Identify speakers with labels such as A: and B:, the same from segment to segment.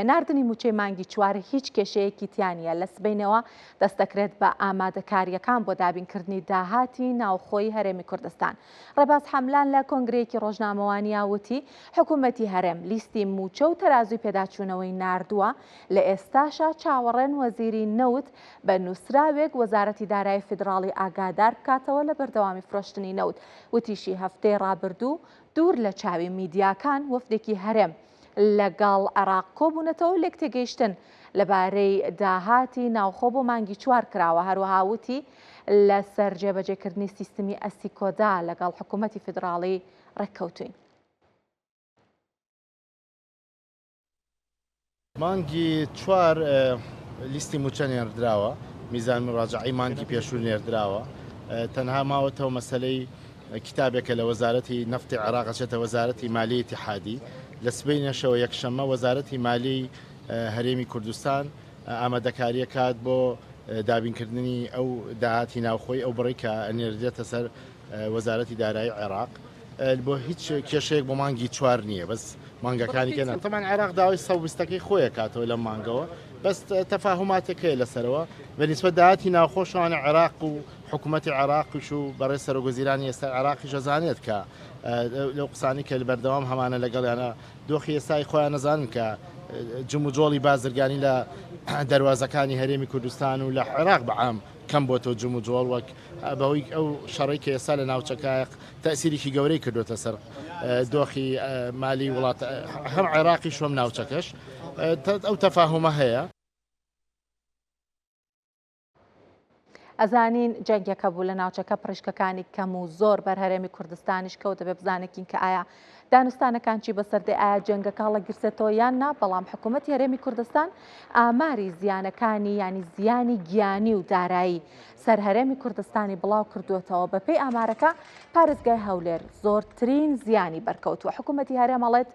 A: ناردنی مووچەی مانگی چوار هیچ کێشەیەکی تیا نییە، لە سبەینێوە دەستدەکرێت بە ئامادەکارییەکان بۆ دابینکردنی داهاتی ناوخۆی هەرێمی کوردستان. ڕێباز حەملان لە کۆنگرەیەکی ڕۆژنامەوانیا وتی، حکومەتی هەرێم لیستی مووچە و تەرازووی پێداچوونەوەی ناردووە، لە ئێستاشا چاوەڕێن وەزیری نەوت بە نووسراوێک وەزارەتی دارایی فیدراڵی ئاگادار بکاتەوە لە بەردەوامی فرۆشتنی نەوت. وتیشی، هەفتەی ڕابردوو دوور لە چاوی میدیاکان وەفدێکی هەرێم لەگەڵ عێراق کۆبوونەتەوە و لێکتێگەیشتن لەبارەی داهاتی ناوخۆ بۆ مانگی چوار کراوە، هەروەها وتی، لەسەر جێبەجێکردنی سیستمی ئەسیکۆدا لەگەڵ حکوومەتی فیدراڵی ڕێککەوتووین.
B: مانگی چوار لیستی مووچە نێردراوە، میزان موراجەعەی مانگی پێشوو نێردراوە، تەنها ماوەتەوە مەسەلەی کیتابێکە لە وەزارەتی نەفتی عێراق ئەچێتە وەزارەتی مالیەی ئیتیحادی، لە سبەینێشەوە یەکشەممە وەزارەتی مالیەی هەرێمی کوردستان ئامادەکاری ئەکات بۆ دابینکردنی ئەو داهاتی ناوخۆی ئەو بڕەی کە ئەنێردرێتە سەر وەزارەتی دارایی عێراق بۆ هیچ کێشەیەک بۆ مانگی چوار نییە بەس مانگەکانی کە تەمان عێراق داوای 120ەکەی خۆیە کاتەوە لەم مانگەوە بەس تەفاهماتێک هەیە لەسەرەوە بە نیسبەت داهاتی ناوخۆشەوانە عێراق و حکوومەتی عێراقیش و بەڕێز سەرۆکوەزیرانی ئێستا عێراقیش ئەزانێت کە لەو قسانی کە بەردەوام هەمانە لەگەڵیانە دۆخی ئێستای خۆیان نەزانن کە جموجۆڵی بازرگانی لە دەروازەکانی هەرێمی کوردستان و لە عێراق بەعام کەم بۆتەوە جموجۆڵ وەک بەهۆی ئەو شەڕەی کە ئێستا لە ناوچەکە تەئسیرێکی گەورەی کردوتە سەر دۆخی مالی وڵات هەم عێراقی شۆم ناوچەکەش ئەو تەفاهمە هەیە.
A: ئەزانین جەنگێکە بوو لە ناوچەکە پڕیشکەکانی کەم و زۆر بەر هەرێمی کوردستانیش کەوت دەبێ بزانێکین کە ئایا دانوستانەکان چی بەسەر دێ ئایا جەنگەکە هەڵەگیرسێتەوە یان نا بەڵام حکوومەتی هەرێمی کوردستان ئاماری زیانەکانی ینی زیانی گیانی و دارایی سەر هەرێمی کوردستانی بڵاو کردووەتەوە بەپێی ئامارەکە پارێزگای هەولێر زۆرترین زیانی بەرکەوتووە حکوومەتی هەرێم ئەڵێت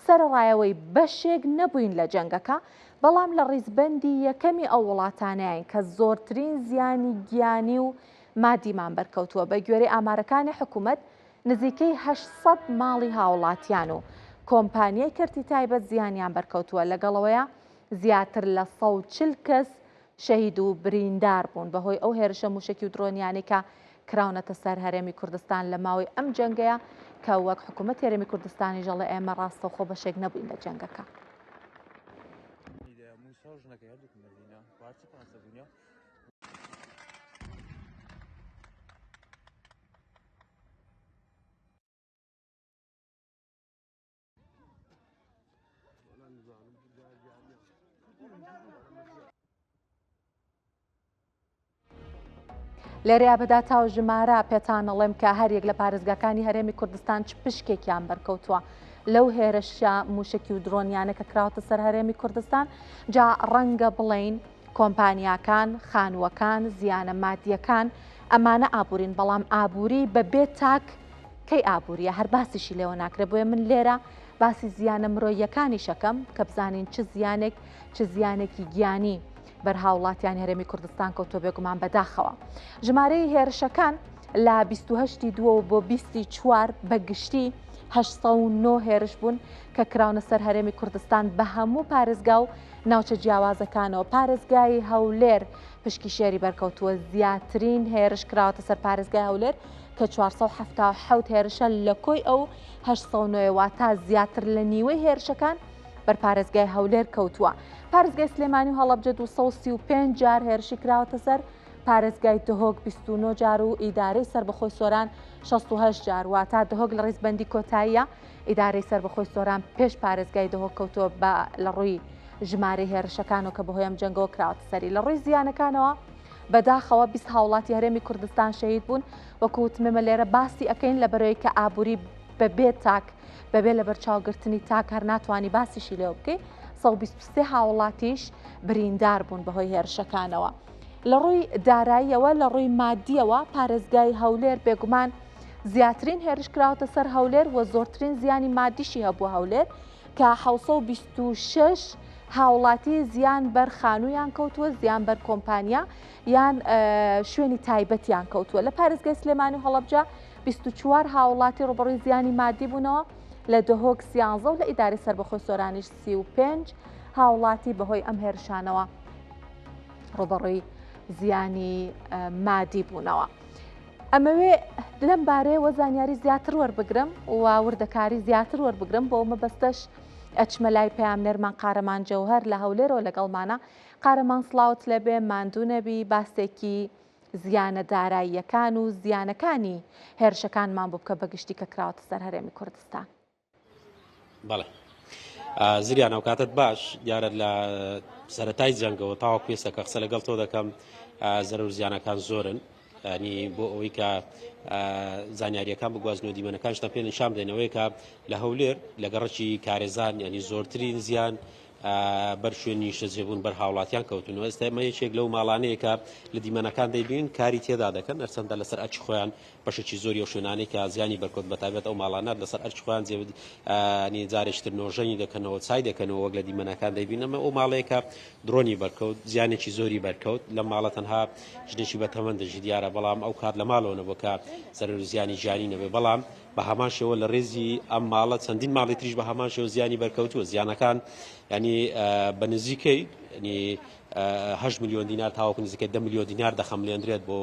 A: سەرەڕایەوەی بەشێک نەبووین لە جەنگەکە، بەڵام لە ڕیزبەندی یەکەمی ئەو وڵاتانەین کە زۆرترین زیانی گیانی و مادیمان بەرکەوتووە، بەگوێرەی ئامارەکانی حکومەت نزیکەی 800 ماڵی هاوڵاتیان و کۆمپانیای کەرتی تایبەت زیانیان بەرکەوتووە، لەگەڵەوەیە زیاتر لە 140 کەس شەهید و بریندار بوون بەهۆی ئەو هێرشە مووشەکی و درۆنیانەی کە کراونەتە سەر هەرێمی کوردستان لە ماوەی ئەم جەنگەیە کە وەک حکوومەتی هەرێمی کوردستانیش ئەڵێ ئێمە ڕاستەوخۆ بەشێک نەبووین لە جەنگەکە. لێرەیا بە داتا و ژمارە پێتان ئەڵێم کە هەریەک لە پارێزگاکانی هەرێمی کوردستان چ پشکێکیان بەرکەوتووە لەو هێرشە موشکی و درۆنیانە کە کراوەتە سەر هەرێمی کوردستان جا ڕەنگە بڵین کۆمپانیاکان خانووەکان زیانە مادیەکان ئەمانە ئابوورین بەڵام ئابووری بەبێ تاک کەی ئابووریە هەر باسیشی لێوە ناکرێت بۆیە من لێرە باسی زیانە مرۆییەکانیشەکەم کە بزانین چ زیانێک چ زیانێکی گیانی بەر هاوڵاتیانی هەرێمی کوردستان کەوتووە بێگومان بەداخەوە ژمارەی هێرشەکان لە 28 دووەوە بۆ 24 بە گشتی 809 هێرش بوون کە کراونە سەر هەرێمی کوردستان بە هەموو پارێزگا و ناوچە جیاوازەکانەوە پارێزگای هەولێر پشکی شێری بەرکەوتووە زیاترین هێرش کراوەتە سەر پارێزگای هەولێر کە 477 هێرشە لە کۆی ئەو 809 واتا زیاتر لە نیوەی هێرشەکان بەر پارێزگای هەولێر کەوتووە. پارێزگای سلێمانی و هەڵەبجە 235 جار هێرشی کراوەتە سەر، پارێزگای دهۆک 29 جار و ئیدارەی سەربەخۆی سۆران 68 جار، واتا دهۆک لە ڕیزبەندی کۆتاییە، ئیدارەی سەربەخۆی سۆران پێش پارێزگای دهۆک کەوتووە بە لە ڕووی ژمارەی هێرشەکانەوە کە بەهۆی ئەم جەنگەوە کراوەتە سەری. لە ڕووی زیانەکانەوە بەداخەوە 20 هاوڵاتی هەرێمی کوردستان شەهید بوون، وەکو وتم ئێمە لێرە باسی ئەکەین لەبەرەوەی کە ئابووری بەبێ تاک بەبێ لەبەرچاوگرتنی تاک هەر ناتوانی باسیشی لێوە بکەی 123 هاوڵاتیش بریندار بوون بەهۆی هێرشەکانەوە. لە ڕووی داراییەوە لە ڕووی مادیەوە پارێزگای هەولێر بێگومان زیاترین هێرش کراوەتە سەر هەولێر و زۆرترین زیانی مادیشی هەبوو هەولێر کە 626 هاوڵاتی زیان بەر خانوویان کەوتووە زیان بەر کۆمپانیا یان شوێنی تایبەتیان کەوتووە لە پارێزگای سلێمانی و هەڵەبجە 24 هاوڵاتی ڕوبەڕووی زیانی مادی بوونەوە لە دهۆک سیانزە و لە ئیدارەی سەربەخۆی سۆرانیش 35 هاوڵاتی بەهۆی ئەم هێرشانەوە ڕوبەڕووی زیانی مادی بوونەوە. ئەمەوێ لەم بارەیەوە زانیاری زیاتر وەربگرم و وردەکاری زیاتر وەربگرم بۆ مەبەستەش ئەچمە لای پەیامنێرمان قارەمان جەوهەر لە هەولێرەوە لەگەڵمانە قارەمان سڵاوت لێبێ ماندوو نەبی باسێکی زیانە داراییەکان و زیانەکانی هێرشەکانمان بۆ بکە بەگشتی کە کراوەتە سەر هەرێمی کوردستان.
C: بەڵێ زریان ئەو کاتت باش دیارە لە سەتای جەنگەوە تاوەکو ئێستا کە قسە لەگەڵ تۆ دەکەم زەرەر و زیانەکان زۆرن ینی بۆ ئەوەی کە زانیاریەکان بگوازن و دیمەنەکانشتان پێ نیشان بدەینەوەی کە لە هەولێر لە گەڕەکی کارێزان ینی زۆرترین زیان بەر شوێنی نیشتەجێبوون بەر هاوڵاتیان کەوتون و ئێستا ئێمە یەکێک لەو ماڵانەیە کە لە دیمەنەکان دەیبین کاری تێدا دەکەن هەرچەندە لەسەر ئەرکی خۆیان بەشێکی زۆری ئەو شوێنانەی کە زیانی بەرکەوت بەتایبەت ئەو ماڵانە لەسەر ئەرکی خۆیان جێ جارێکی تر نۆژەنی دەکەنەوە چای دەکەنەوە وەک لە دیمەنەکان دەیبین ئەمە ئەو ماڵەیە کە درۆنی بەرکەوت زیانێکی زۆری بەرکەوت لەم ماڵە تەنها ژنێکی بەتەمەن دەژی دیارە بەڵام ئەو کات لە ماڵەوە نەبوو کە زەرەر و زیانی گیانی نەبێ بەڵام بە هەمان شێوە لە ڕێزی ئەم ماڵە چەندین ماڵی تریش بە هەمان شێوە زیانی بەرکەوتووە زیانەکان ینی بە نزیکەی ینی 8 میلیۆن دینار تاوەکو نزیکەی 10 میلیۆن دینار دەخەملێندرێت بۆ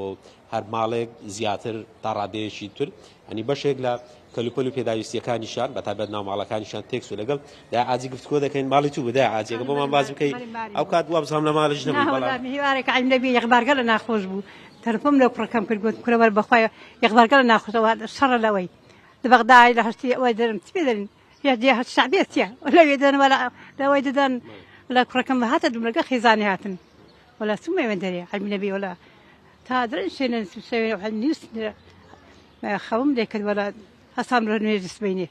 C: هەر ماڵێک زیاتر تا ڕادەیەکی تر ئەنی بەشێک لە کەلوپەل و پێداویستیەکانیشان بە تایبەت ناو ماڵەکانیشان تێکس و لەگەڵ دا عاجی گفتوگۆ دەکەین ماڵی تو بدا عاجیەکە بۆمان باز بکەی ئەو کات وابزانم لە ماڵیش نەبووی بەڵام
D: هیوارێک عیم نەبی یەخبارگە لە ناخۆش بوو تەلەفۆم لەو کوڕەکەم کرد گوتم کورە وەرە بەخوای یەخبارگە لە ناخۆشەوە شەڕە لەوەی لە بەغدای لە هەشتی ئەوەی دەرم چ پێ دەرن یە هەشت شەعبیە چیە لەوێ دەن وەلا لەوەی دەدەن وەلا کوڕەکەم هاتە دوم لەگە خێزانی هاتن وەلا چوومە وێن دەرێ عەیب نەبی وەلا تا درەن شوێنە شەوێ نیست خەوم لێ کرد وەلا هەستام لە نوێژی سبەینێ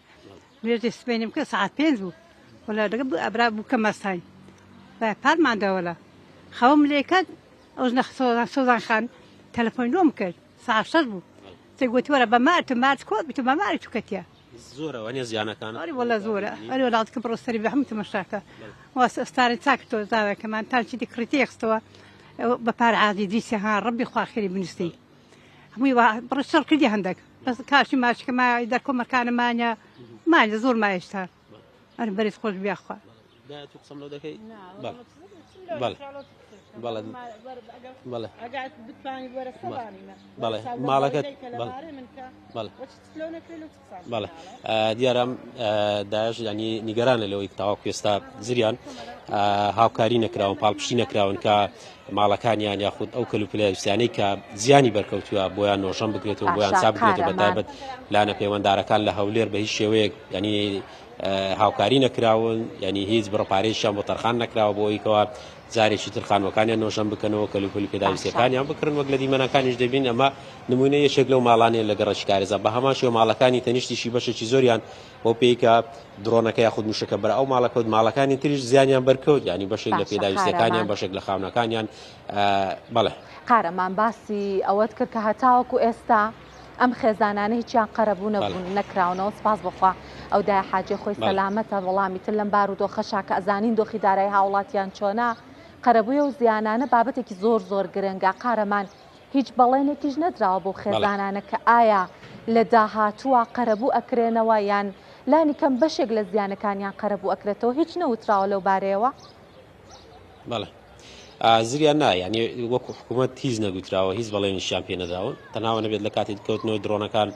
D: نوێژی سبەینێم کرد سەعات پێنج بوو وەلا لەگە ئەبرا بوو کە مەستاین پارمان دا وەلا خەوم لێ کرد ئەو ژنە سۆزان خان تەلەفۆن لۆم کرد سەعات شەش بوو تێ گوتی وەرە بە مار تو مار کۆ بیت بە ماری تو کەتیە
C: زۆرە وانە زیانەکان
D: ئەری وەلا زۆرە ئەری وەلا کە بڕۆ سەری بە هەموو تەمەشاکە واس ئەستارە چاک تۆ زاوەکەمان تانچی دی کڕیتی خستەوە بە پار عادی دیسە ها ڕەبی خوا خێری بنووسی هەمووی وا بڕ شەڕ کردی هەندێک بەس کاشی ماشکە ما دەرکۆ مەکانە مانە مانە زۆر مایشتا ئەرم بەرز خۆش بیاخوا
C: تو قسەم لەو دەکەی بەڵێ بەڵێ بەڵێ بەڵێ ماڵەکەت بەڵێ بەڵێ دیارە داش ینی نیگەرانە لەوەی تاوەکو ئێستا زریان هاوکاری نەکراون پاڵپشتی نەکراون کە ماڵەکانیان یاخود ئەو کەلوپلەویستیانەی کە زیانی بەرکەوتووە بۆیان نۆژەن بکرێتەوە بۆیان چاک بکرێتەوە بە تایبەت لانە پەیوەندارەکان لە هەولێر بە هیچ شێوەیەک ینی هاوکاری نەکراون ینی هیچ بڕە پارەیەکیان بۆ تەرخان نەکراوە بۆ ئەوەی کەوا جارێکی تر خانوەکانیان نۆژەن بکەنەوە کەلوپەلی پێداویستیەکانیان بکڕن وەک لە دیمەنەکانیش دەبین ئەمە نمونە یەکێک لەو ماڵانەیە لە گەڕەکی کارێزا بە هەمان شێوە ماڵەکانی تەنیشتیشی بەشێکی زۆریان بۆ پێی کە درۆنەکە یاخود موشەکە بەر ئەو ماڵە کەوت ماڵەکانی تریش زیانیان بەرکەوت ینی بەشێک لە
A: باشە
C: پێداویستیەکانیان
A: قارەمان
C: بەشێک لە خاونەکانیان بەڵێ.
A: قارەمان باسی ئەوەت کرد کە هەتاوەکو ئێستا ئەم خێزانانە هیچیان قەرەبوو
C: بەڵێ.
A: نەبوون نەکراونەوە سپاس بۆ خوا ئەو دایە حاجیە خۆی
C: بەڵێ.
A: سەلامەتە بەڵامی تر لەم بارودۆخەشا کە ئەزانین دۆخی دارایی هاوڵاتیان چۆنە قەرەبووی ئەو زیانانە بابەتێکی زۆر زۆر گرنگە قارەمان هیچ بەڵێنێکیش نەدراوە بەو
C: بەڵێ.
A: خێزانانە کە ئایا لە داهاتووە قەرەبوو ئەکرێنەوە یان لانی کەم بەشێک لە زیانەکانیان قەرەبوو ئەکرێتەوە هیچ نەوتراوە لەو بارەیەوە؟
C: بەڵێ زریان نا یعنی وەکو حکوومەت هیچ نەگوتراوە هیچ بەڵێنیشیان پێ نەداون تەناوە نەبێت لە کاتی کەوتنەوەی درۆنەکان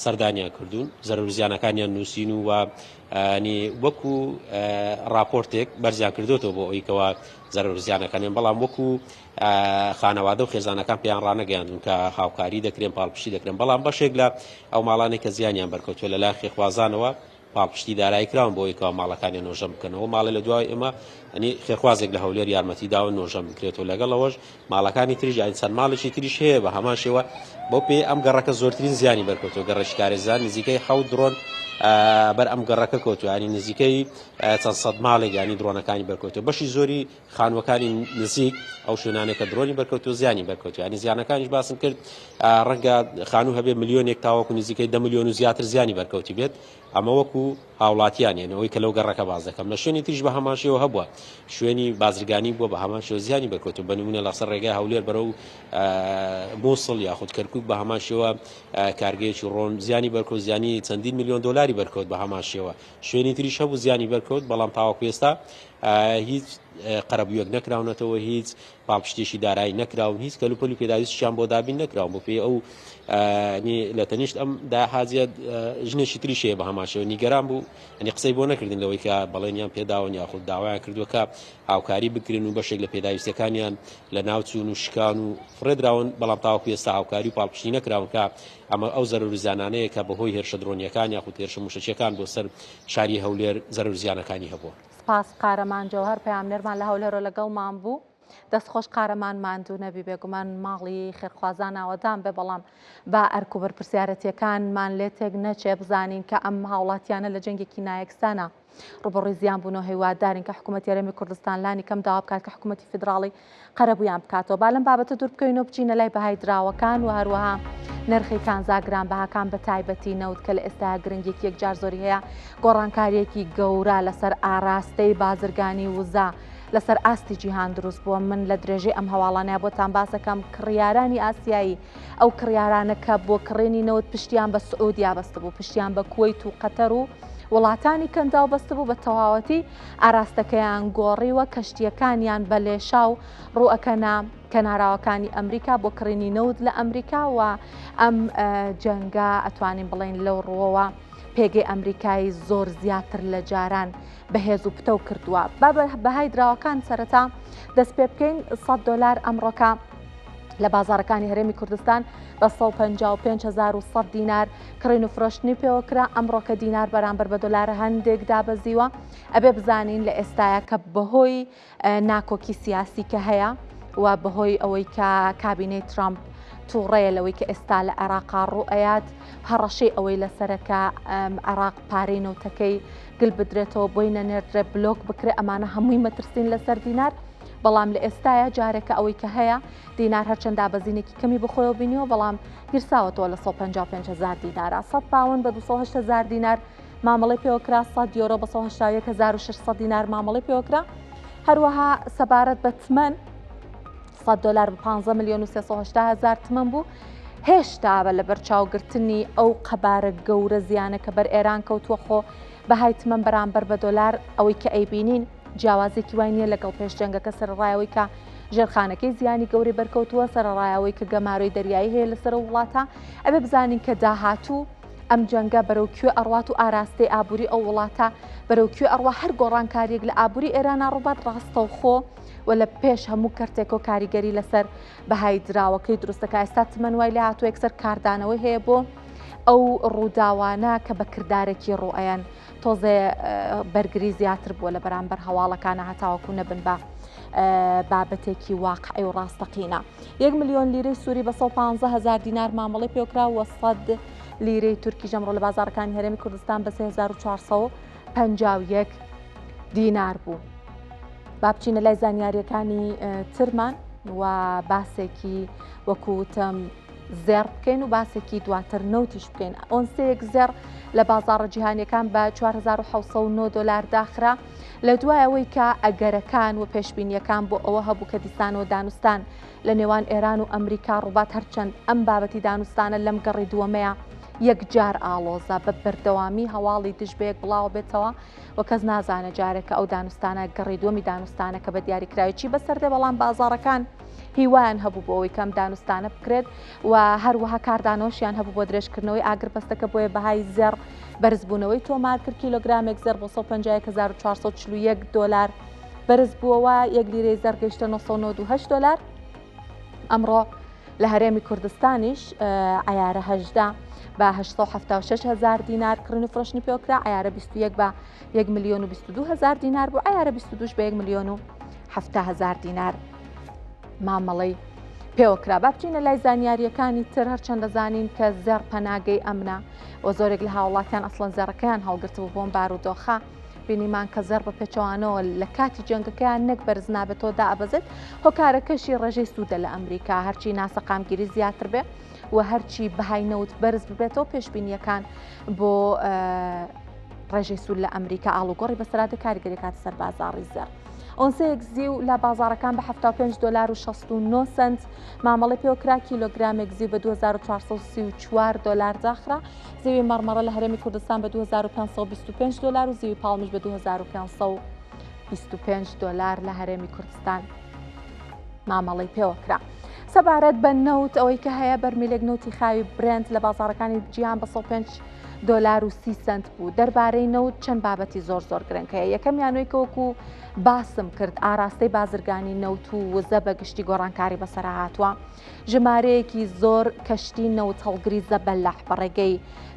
C: سەردانیان کردوون زەرەر و زیانەکانیان نووسین و ینی وەکو راپۆرتێک بەرزیان کردوێتەوە بۆ ئەوی کەوا زەرەر و زیانەکانیان بەڵام وەکو خانەوادە و خێزانەکان پێیان ڕانەگەیاندون کە هاوکاری دەکرێن پاڵپشتی دەکرێن بەڵام بەشێک لە ئەو ماڵانێک کە زیانیان بەرکەوتووە لەلایەن خێرخوازانەوە پاڵپشتی دارایی کراون بۆ ئەوەی کەوا ماڵەکانیان نۆژەن بکەنەوە ماڵێ لە دوای ئێمە ئەنی خێرخوازێک لە هەولێر یارمەتی داوە نۆژەن بکرێتەوە لەگەڵ ئەوەش ماڵەکانی تریش یانی چەند ماڵێکی تریش هەیە بە هەمان شێوە بۆ پێ ئەم گەڕەکە زۆرترین زیانی بەرکەوتەوە گەڕەکی کارێزان نزیکەی حەوت درۆن بەر ئەم گەڕەکە کەوتو ینی نزیکەی چەند سەد ماڵێک ینی درۆنەکانی بەرکەوتەوە بەشی زۆری خانووەکانی نزیک ئەو شوێنانەی کە درۆنی بەرکەوتو زیانی بەرکەوتو ینی زیانەکانیش باسم کرد ڕەنگە خانوو هەبێ ملیۆنێک تاوەکو نزیکەی دە ملیۆن و زیاتر زیانی بەرکەوتی بێت ئەمە وەکو هاوڵاتیان یعنی ئەوەی کە لەو گەڕەکە باز دەکەم لە شوێنی تریش بە هەمان شێوە هەبووە شوێنی بازرگانی بووە بە هەمان شێوە زیانی بەرکەوتو بە نمونە لەسەر ڕێگای هەولێر بەرەو مووسڵ یاخود کەرکک بە هەمان شێوە کارگەیەکی ڕۆن زیانی بەرکەوت زیانی چەندین میلیۆن دلاری بەرکەوت بە هەمان شێوە شوێنی تریش هەبوو زیانی بەرکەوت بەڵام تاوەکو ئێستا. هیچ قەرەبوویەک نەکراونەتەوە، هیچ پاڵپشتێکی دارایی نەکراون، هیچ کەلوپەل و پێداویستیشیان بۆ دابین نەکراون. بۆ پێی ئەو لە تەنیشت ئەم دا حاجیە ژنێکی تریش هەیە بە هەمان شێوە نیگەران بوو، ئەنی قسەی بۆ نەکردن لەوەی کە بەڵێنیان پێداون یاخود داوایان کردووە کە هاوکاری بکرن و بەشێک لە پێداویستیەکانیان لە ناوچوون و شکان و فڕێدراون، بەڵام تاوەکو ئێستا هاوکاری و پاڵپشتی نەکراون کە ئەمە ئەو زەرەر و زیانانەیە کە بەهۆی هێرشە درۆنییەکان یاخود هێرشە مووشەکییەکان بۆ سەر شاری هەولێر زەرەر و زیانەکانی هەبووە.
A: سپاس قارەمان جەوهەر پەیامنێرمان لە هەولێرەوە لەگەڵمان بوو. دەست خۆش قارەمان ماندوو نەبی بێگومان ماڵی خێرخوازان ئاوەدان بێ بەڵام با ئەرک و بەرپرسیارەتیەکانمان لێ تێک نەچێ بزانین کە ئەم هاوڵاتیانە لە جەنگێکی نایەکسانە ڕوبەڕووی زیان بوون و هیوادارین کە حکوومەتی هەرێمی کوردستان لانی کەم داوا بکات کە حکوومەتی فیدراڵی قەرەبوویان بکاتەوە. با لەم بابەتە دوور بکەوین و بچینە لای بەهای دراوەکان و هەروەها نرخی کانزا گرانبەهاکان بە تایبەتی نەوت کە لە ئێستایا گرنگیەکی یەکجار زۆری هەیە، گۆڕانکاریەکی گەورە لەسەر ئاراستەی بازرگانی وزە لەسەر ئاستی جیهان دروست بووە. من لە درێژەی ئەم هەواڵانەیا بۆتان باسەکەم کڕیارانی ئاسیایی ئەو کڕیارانە کە بۆ کڕینی نەوت پشتیان بە سعودیا بەستبوو، پشتیان بە کوەیت و قەتەر و وڵاتانی کەنداو بەستبوو، بە تەواوەتی ئاراستەکەیان گۆڕیوە، کەشتییەکانیان بە لێشاو ڕووئەکەنە کەناراوەکانی ئەمریکا بۆ کڕینی نەوت لە ئەمریکا و ئەم جەنگە ئەتوانین بڵێین لەو ڕووەوە پێگەی ئەمریکای زۆر زیاتر لە جاران بەهێز و پتەو کردووە. با بەهای دراوەکان سەرەتا دەست پێ بکەین. 100 دۆلار ئەمڕۆکە لە بازاڕەکانی هەرێمی کوردستان بە 155100 دینار کڕین و فرۆشتنی پێوە کرا. ئەمڕۆکە دینار بەرامبەر بە دۆلار هەندێک دابەزیوە. ئەبێ بزانین لە ئێستایا کە بەهۆی ناکۆکی سیاسی کە هەیە و بەهۆی ئەوەی کە کابینەی ترامپ تووڕەیە لەوەی کە ئێستا لە عێراقا ڕوو ئەیات، هەڕەشەی ئەوەی لەسەرە کە عێراق پارەی نەوتەکەی گل بدرێتەوە، بۆی نەنێردرێ، بلۆک بکرێ، ئەمانە هەمووی مەترسین لەسەر دینار. بەڵام لە ئێستایا جارێکە ئەوەی کە هەیە دینار هەرچەند دابەزینێکی کەمی بەخۆیەوە بینیوە بەڵام گیرساوەتەوە لە 155 هزار دینارە. 100 پاوەند بە 208 هزار دینار مامەڵەی پێوەکرا، 100 یۆرۆ بە 181600 دینار مامەڵەی پێوەکرا. هەروەها سەبارەت بە تمەن 100 دلار بە 15 ملیۆن و 380 هزار تمەن بوو. هێشتا بە لەبەرچاوگرتنی ئەو قەبارە گەورە زیانە کە بەر ئێران کەوتووە خۆ بەهای تمەن بەرامبەر بە دۆلار ئەوەی کە ئەیبینین جیاوازێکی وای نییە لەگەڵ پێش جەنگەکە، سەرەڕای ئەوەی کە ژێرخانەکەی زیانی گەورەی بەرکەوتووە، سەرەڕای ئەوەی کە گەمارۆی دەریایی هەیە لەسەر ئەو وڵاتە. ئەبێ بزانین کە داهاتوو ئەم جەنگە بەرەو کوێ ئەڕوات و ئاراستەی ئابووری ئەو وڵاتە بەرەو کوێ ئەڕوا. هەر گۆڕانکارییەک لە ئابووری ئێرانا ڕووبات ڕاستەوخۆ و لە پێش هەموو کەرتێکەوە کاریگەری لەسەر بەهای دراوەکەی دروست دەکات. ئێستا تمەن وای لێهاتووە یەکسەر کاردانەوەی هەیە بۆ ئەو ڕووداوانە کە بە کردارێکی ڕوئەیەن. تۆزێ بەرگری زیاتر بووە لە بەرامبەر هەواڵەکانە هەتاوەکو نەبن بە بابەتێکی واقعی و ڕاستەقینە. یەک ملیۆن لیرەی سووری بە 115 هزار دینار مامەڵەی پێوکرا و 100 لیرەی تورکی ژەمڕۆ لە بازاڕەکانی هەرێمی کوردستان بە 3451 دینار بوو. با بچینە لای زانیاریەکانی ترمان و باسێکی وەکوتم زێڕ بکەین و باسێکی دواتر نەوتیش بکەین. ئۆنسەیەک زێڕ لە بازاڕە جیهانیەکان بە 4709 دۆلار داخرا لە دوای ئەوەی کە ئەگەرەکان و پێشبینیەکان بۆ ئەوە هەبوو کە دیسانەوە دانوستان لە نێوان ئێران و ئەمریکا ڕووبات. هەرچەند ئەم بابەتی دانوستانە لەم گەڕی دووەمەیە یەکجار ئاڵۆزە، بە بەردەوامی هەواڵی دژ بەیەک بڵاوە بێتەوە و کەس نازانێت جارێکە ئەو دانوستانە گەڕی دووەمی دانوستانە کە بە دیاریکراوی چی بەسەر دێ، بەڵام بازاڕەکان هیوایان هەبوو بۆ ئەوەی کەم دانوستانە بکرێت و هەروەها کاردانەوەشیان هەبوو بۆ درێژکردنەوەی ئاگربەستەکە، بۆیە بەهای زێڕ بەرزبوونەوەی تۆمار کرد. کیلۆگرامێک زێڕ بۆ 151441 دۆلار بەرز بووەوە، یەک لیرەی زێڕ گەیشتە 998 دۆلار. ئەمڕۆ لە هەرێمی کوردستانیش عیارە 18 بە 876 هزار دینار کڕین و فرۆشتنی پێوەکرا، عیارە 21 بە 1 میلیۆن و 22 هزار دینار بوو، عیارە 22 بە 1 میلیۆن و 70 هزار دینار مامەڵەی پێوەکرا. با بچینە لای زانیاریەکانی تر. هەرچەند دەزانین کە زێڕ پەناگەی ئەمنە و زۆرێک لە هاوڵاتیان ئەسڵەن زێڕەکەیان هەڵگرتبوو بۆم بارودۆخە، بینیمان کە زێڕ بە پێچەوانەوە لە کاتی جەنگەکەیان نەک بەرز نابێتەوە دائەبەزێت، هۆکارەکەشی ڕێژەی سوودە لە ئەمریکا. هەرچی ناسەقامگیری زیاتر بێ و هەرچی بەهای نەوت بەرز ببێتەوە پێشبینیەکان بۆ ڕێژەی سوود لە ئەمریکا ئاڵوگۆڕی بەسەرادە کاریگەری کات سەر بازاڕی زێڕ. ئۆنسەیەک زیو لە بازاڕەکان بە 75 دلار و 69 سنت مامەڵەی پێوەکرا، کیلۆگرامێک زیو بە 2434 دلار داخرا. زیوی مەڕمەڕە لە هەرێمی کوردستان بە 2525 دلار و زیوی پاڵمیش بە 2550 25 دۆلار لە هەرێمی کوردستان مامەڵەی پێوە کرا. سەبارەت بە نەوت ئەوەی کە هەیە بەرمیلێک نەوتی خاوی برێنت لە بازاڕەکانی جیهان بە 105 دۆلار و 30 سنت بوو. دەربارەی نەوت چەند بابەتی زۆر زۆر گرنگ هەیە. یەکەمیان وەی کە وەکو باسم کرد ئاراستەی بازرگانی نەوت و وزە بە گشتی گۆڕانکاری بەسەرا هاتووە. ژمارەیەکی زۆر کەشتی نەوت هەڵگری زەبەلاح بە ڕێگەی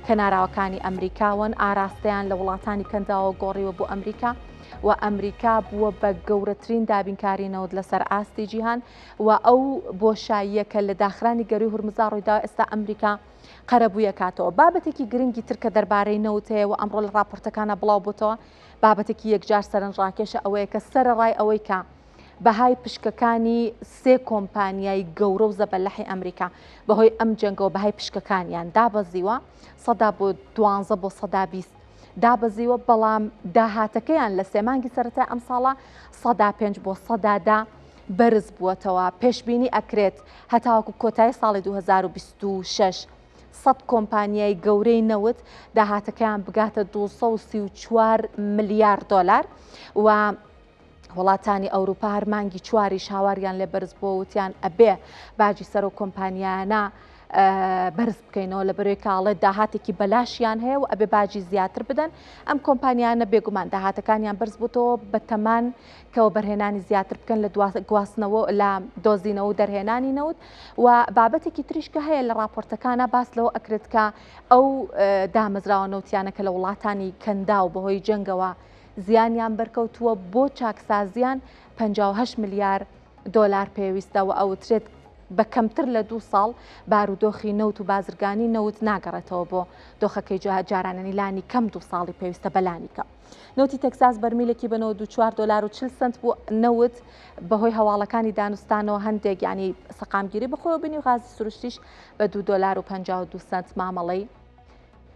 A: کەناراوەکانی ئەمریکاوەن ئاراستەیان لە وڵاتانی کەنداوە گۆڕیوە بۆ ئەمریکا و ئەمریکا بووە بە گەورەترین دابینکاری نەوت لەسەر ئاستی جیهان و ئەو بۆشاییە کە لە داخرانی گەروی هورمزا ڕوویدا ئێستا ئەمریکا قەرەبوویەکاتەوە. بابەتێکی گرنگی تر کە دەربارەی نەوت هەیە و ئەمڕۆ لە ڕاپۆرتەکانە بڵاو بۆتەوە بابەتێکی یەکجار سەرنجڕاکێشە ئەوەیە کە سەرەڕای ئەوەی کە بەهای پشکەکانی سێ کۆمپانیای گەورە و زەبەلەحی ئەمریکا بەهۆی ئەم جەنگەوە بەهای پشکەکانیان دابەزیوە سەدا بۆ دوانزە بۆ 20% دابەزیوە بەڵام داهاتەکەیان لە سێ مانگی سەرەتای ئەمساڵە 5% بۆ 10% بەرز بووەتەوە. پێشبینی ئەکرێت هەتاوەکو کۆتایی ساڵی 2026 سەد کۆمپانیای گەورەی نەوت داهاتەکەیان بگاتە 234 ملیار دۆلار و وڵاتانی ئەوروپا هەر مانگی چواریش هاواریان لێ بەرز بووە وتیان ئەبێ باجی سەر و کۆمپانیانە بەرز بکەینەوە لە بەرەوەی کاڵێ داهاتێکی بەلاشیان هەیە و ئەبێ باجی زیاتر بدەن ئەم کۆمپانیانە بێگومان داهاتەکانیان بەرز بووتەوە بەتەمان کە وەبەرهێنانی زیاتر بکەن لە گواستنەوە لە دۆزینەوە و دەرهێنانی نەوت و بابەتێکی تریش کە هەیە لە راپۆرتەکانە باس لەوە ئەکرێت کە ئەو دامەزراوە نەوتیانە کە لە وڵاتانی کەنداو بەهۆی جەنگەوە زیانیان بەرکەوتووە بۆ چاکسازیان 58 ملیار دۆلار پێویستە و ئەوترێت بە کەمتر لە دوو ساڵ بارودۆخی نەوت و بازرگانی نەوت ناگەڕێتەوە بۆ دۆخەکەی جارانەنی لانی کەم دوو ساڵی پێویستە بەلانی کەم. نەوتی تەکساس بەرمیلێکی بە 94 دۆلار و 40 سنت بوو نەوت بەهۆی هەواڵەکانی دانوستانەوە هەندێک ینی سەقامگیری بەخۆیەوە بینی و غازی سروشتیش بە 2 دۆلار و 52 سنت مامەڵەی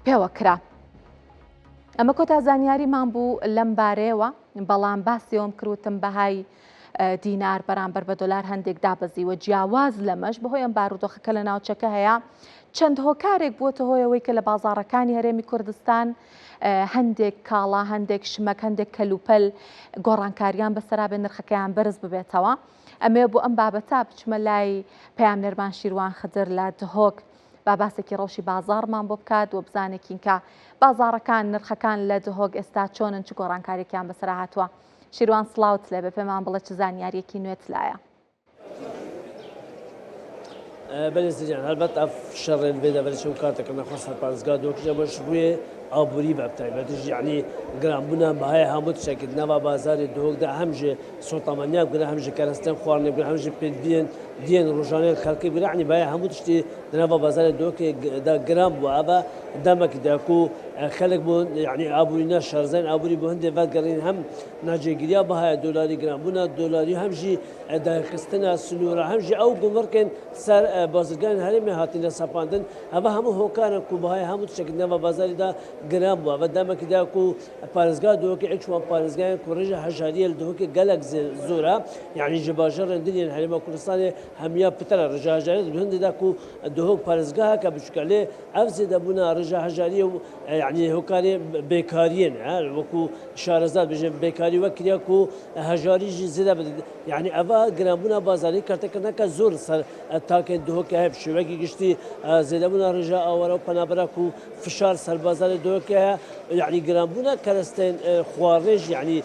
A: پێوە کرا. ئەمە کۆتا زانیاریمان بوو لەم بارەیەوە بەڵام باسی ئەوم کروتم بەهای دینار بەرامبەر بە دۆلار هەندێک دابەزیوە جیاواز لەمەش بەهۆی ئەم بارودۆخەکە لە ناوچەکە هەیە چەند هۆکارێک بووەتە هۆیەوەی کە لە بازاڕەکانی هەرێمی کوردستان هەندێک کاڵا هەندێک شمەک هەندێک کەلوپەل گۆڕانکاریان بەسەرا بێ نرخەکەیان بەرز ببێتەوە ئەمێ بۆ ئەم بابەتە بچمە لای پەیامنێرمان شیروان خدر لە دهۆک با باسێکی ڕەوشی بازاڕمان بۆ بکات و بزانێکین کە بازاڕەکان نرخەکان لە دهۆک ئێستا چۆنن چ گۆڕانکاریەکیان بەسەرا هاتووە. شیروان سڵاوت لێبێ پێمان بڵێ چ زانیاریەکی نوێت لایە.
E: بەێ زریان هەلبەت ئەف شەڕێن بێ دەبەر چەو کاتەکە نەخۆ سەر پارێزگا دۆکژە بەش ڕوێ ئابووری بە تایبەتیش یعنی گرانبوونا بەهای هەموو تشتێک ناوا بازاری دهۆکدا هەم ژێ سۆتەمەنیا بگرە هەم ژ کەرەستەن خواردنێ بگرە هەم ژ پێدڤیەن دیێن ڕۆژانەی خەڵکی بگرە یعنی بەهای هەموو تشتی ناوا بازاری دهۆکێ دا گران بووە ئەڤ دەمەک دا کو خەلک بۆ یعنی ئابووری نە شارزاین ئابووری بۆ هەندێ ڤەگەڕین هەم ناجێگیریا بەهای دۆلاری گرانبوونا دۆلاری هەم ژی داخستنا سنوورە هەم ژی ئەو گومرکێن سەر بازرگان هەرێمێ هاتینە سەپاندن ئەڤ هەموو هۆکارن کو بەهای هەموو تشتێک ناوا بازاری دا گران بووە ئەڤ دەمەک دا کو پارێزگا دهۆکێ ئێک شوان پارێزگایان کو ڕێژە هەژاریە لە دهۆکێ گەلەک زۆرە یعنی ژ باژەڕێن دنیێن هەرێما کوردستانێ هەمیا پترە ڕێژە هەژاریە هەندێ دا کو دهۆک پارێزگاهەکە بچووکە لێ ئەڤ زێدەبوونا ڕێژە هەژاریە و یعنی هۆکارێ بێکاریێن وەکو شارەزا بژێن بێکاری وەک کریا کو هەژاری ژی زێدە بدێت یعنی ئەڤ گرانبوونا بازاری کەرتەکردنەکە زۆر سەر تاکێن دهۆکێ هەیە بشێوەیەکی گشتی زێدەبوونا ڕێژە ئاوارە و پەنابەرا کو فشار سەر بازاری دهۆکێ هەیە یعنی گرانبوونا کەرەستێن خواڕێژ یعنی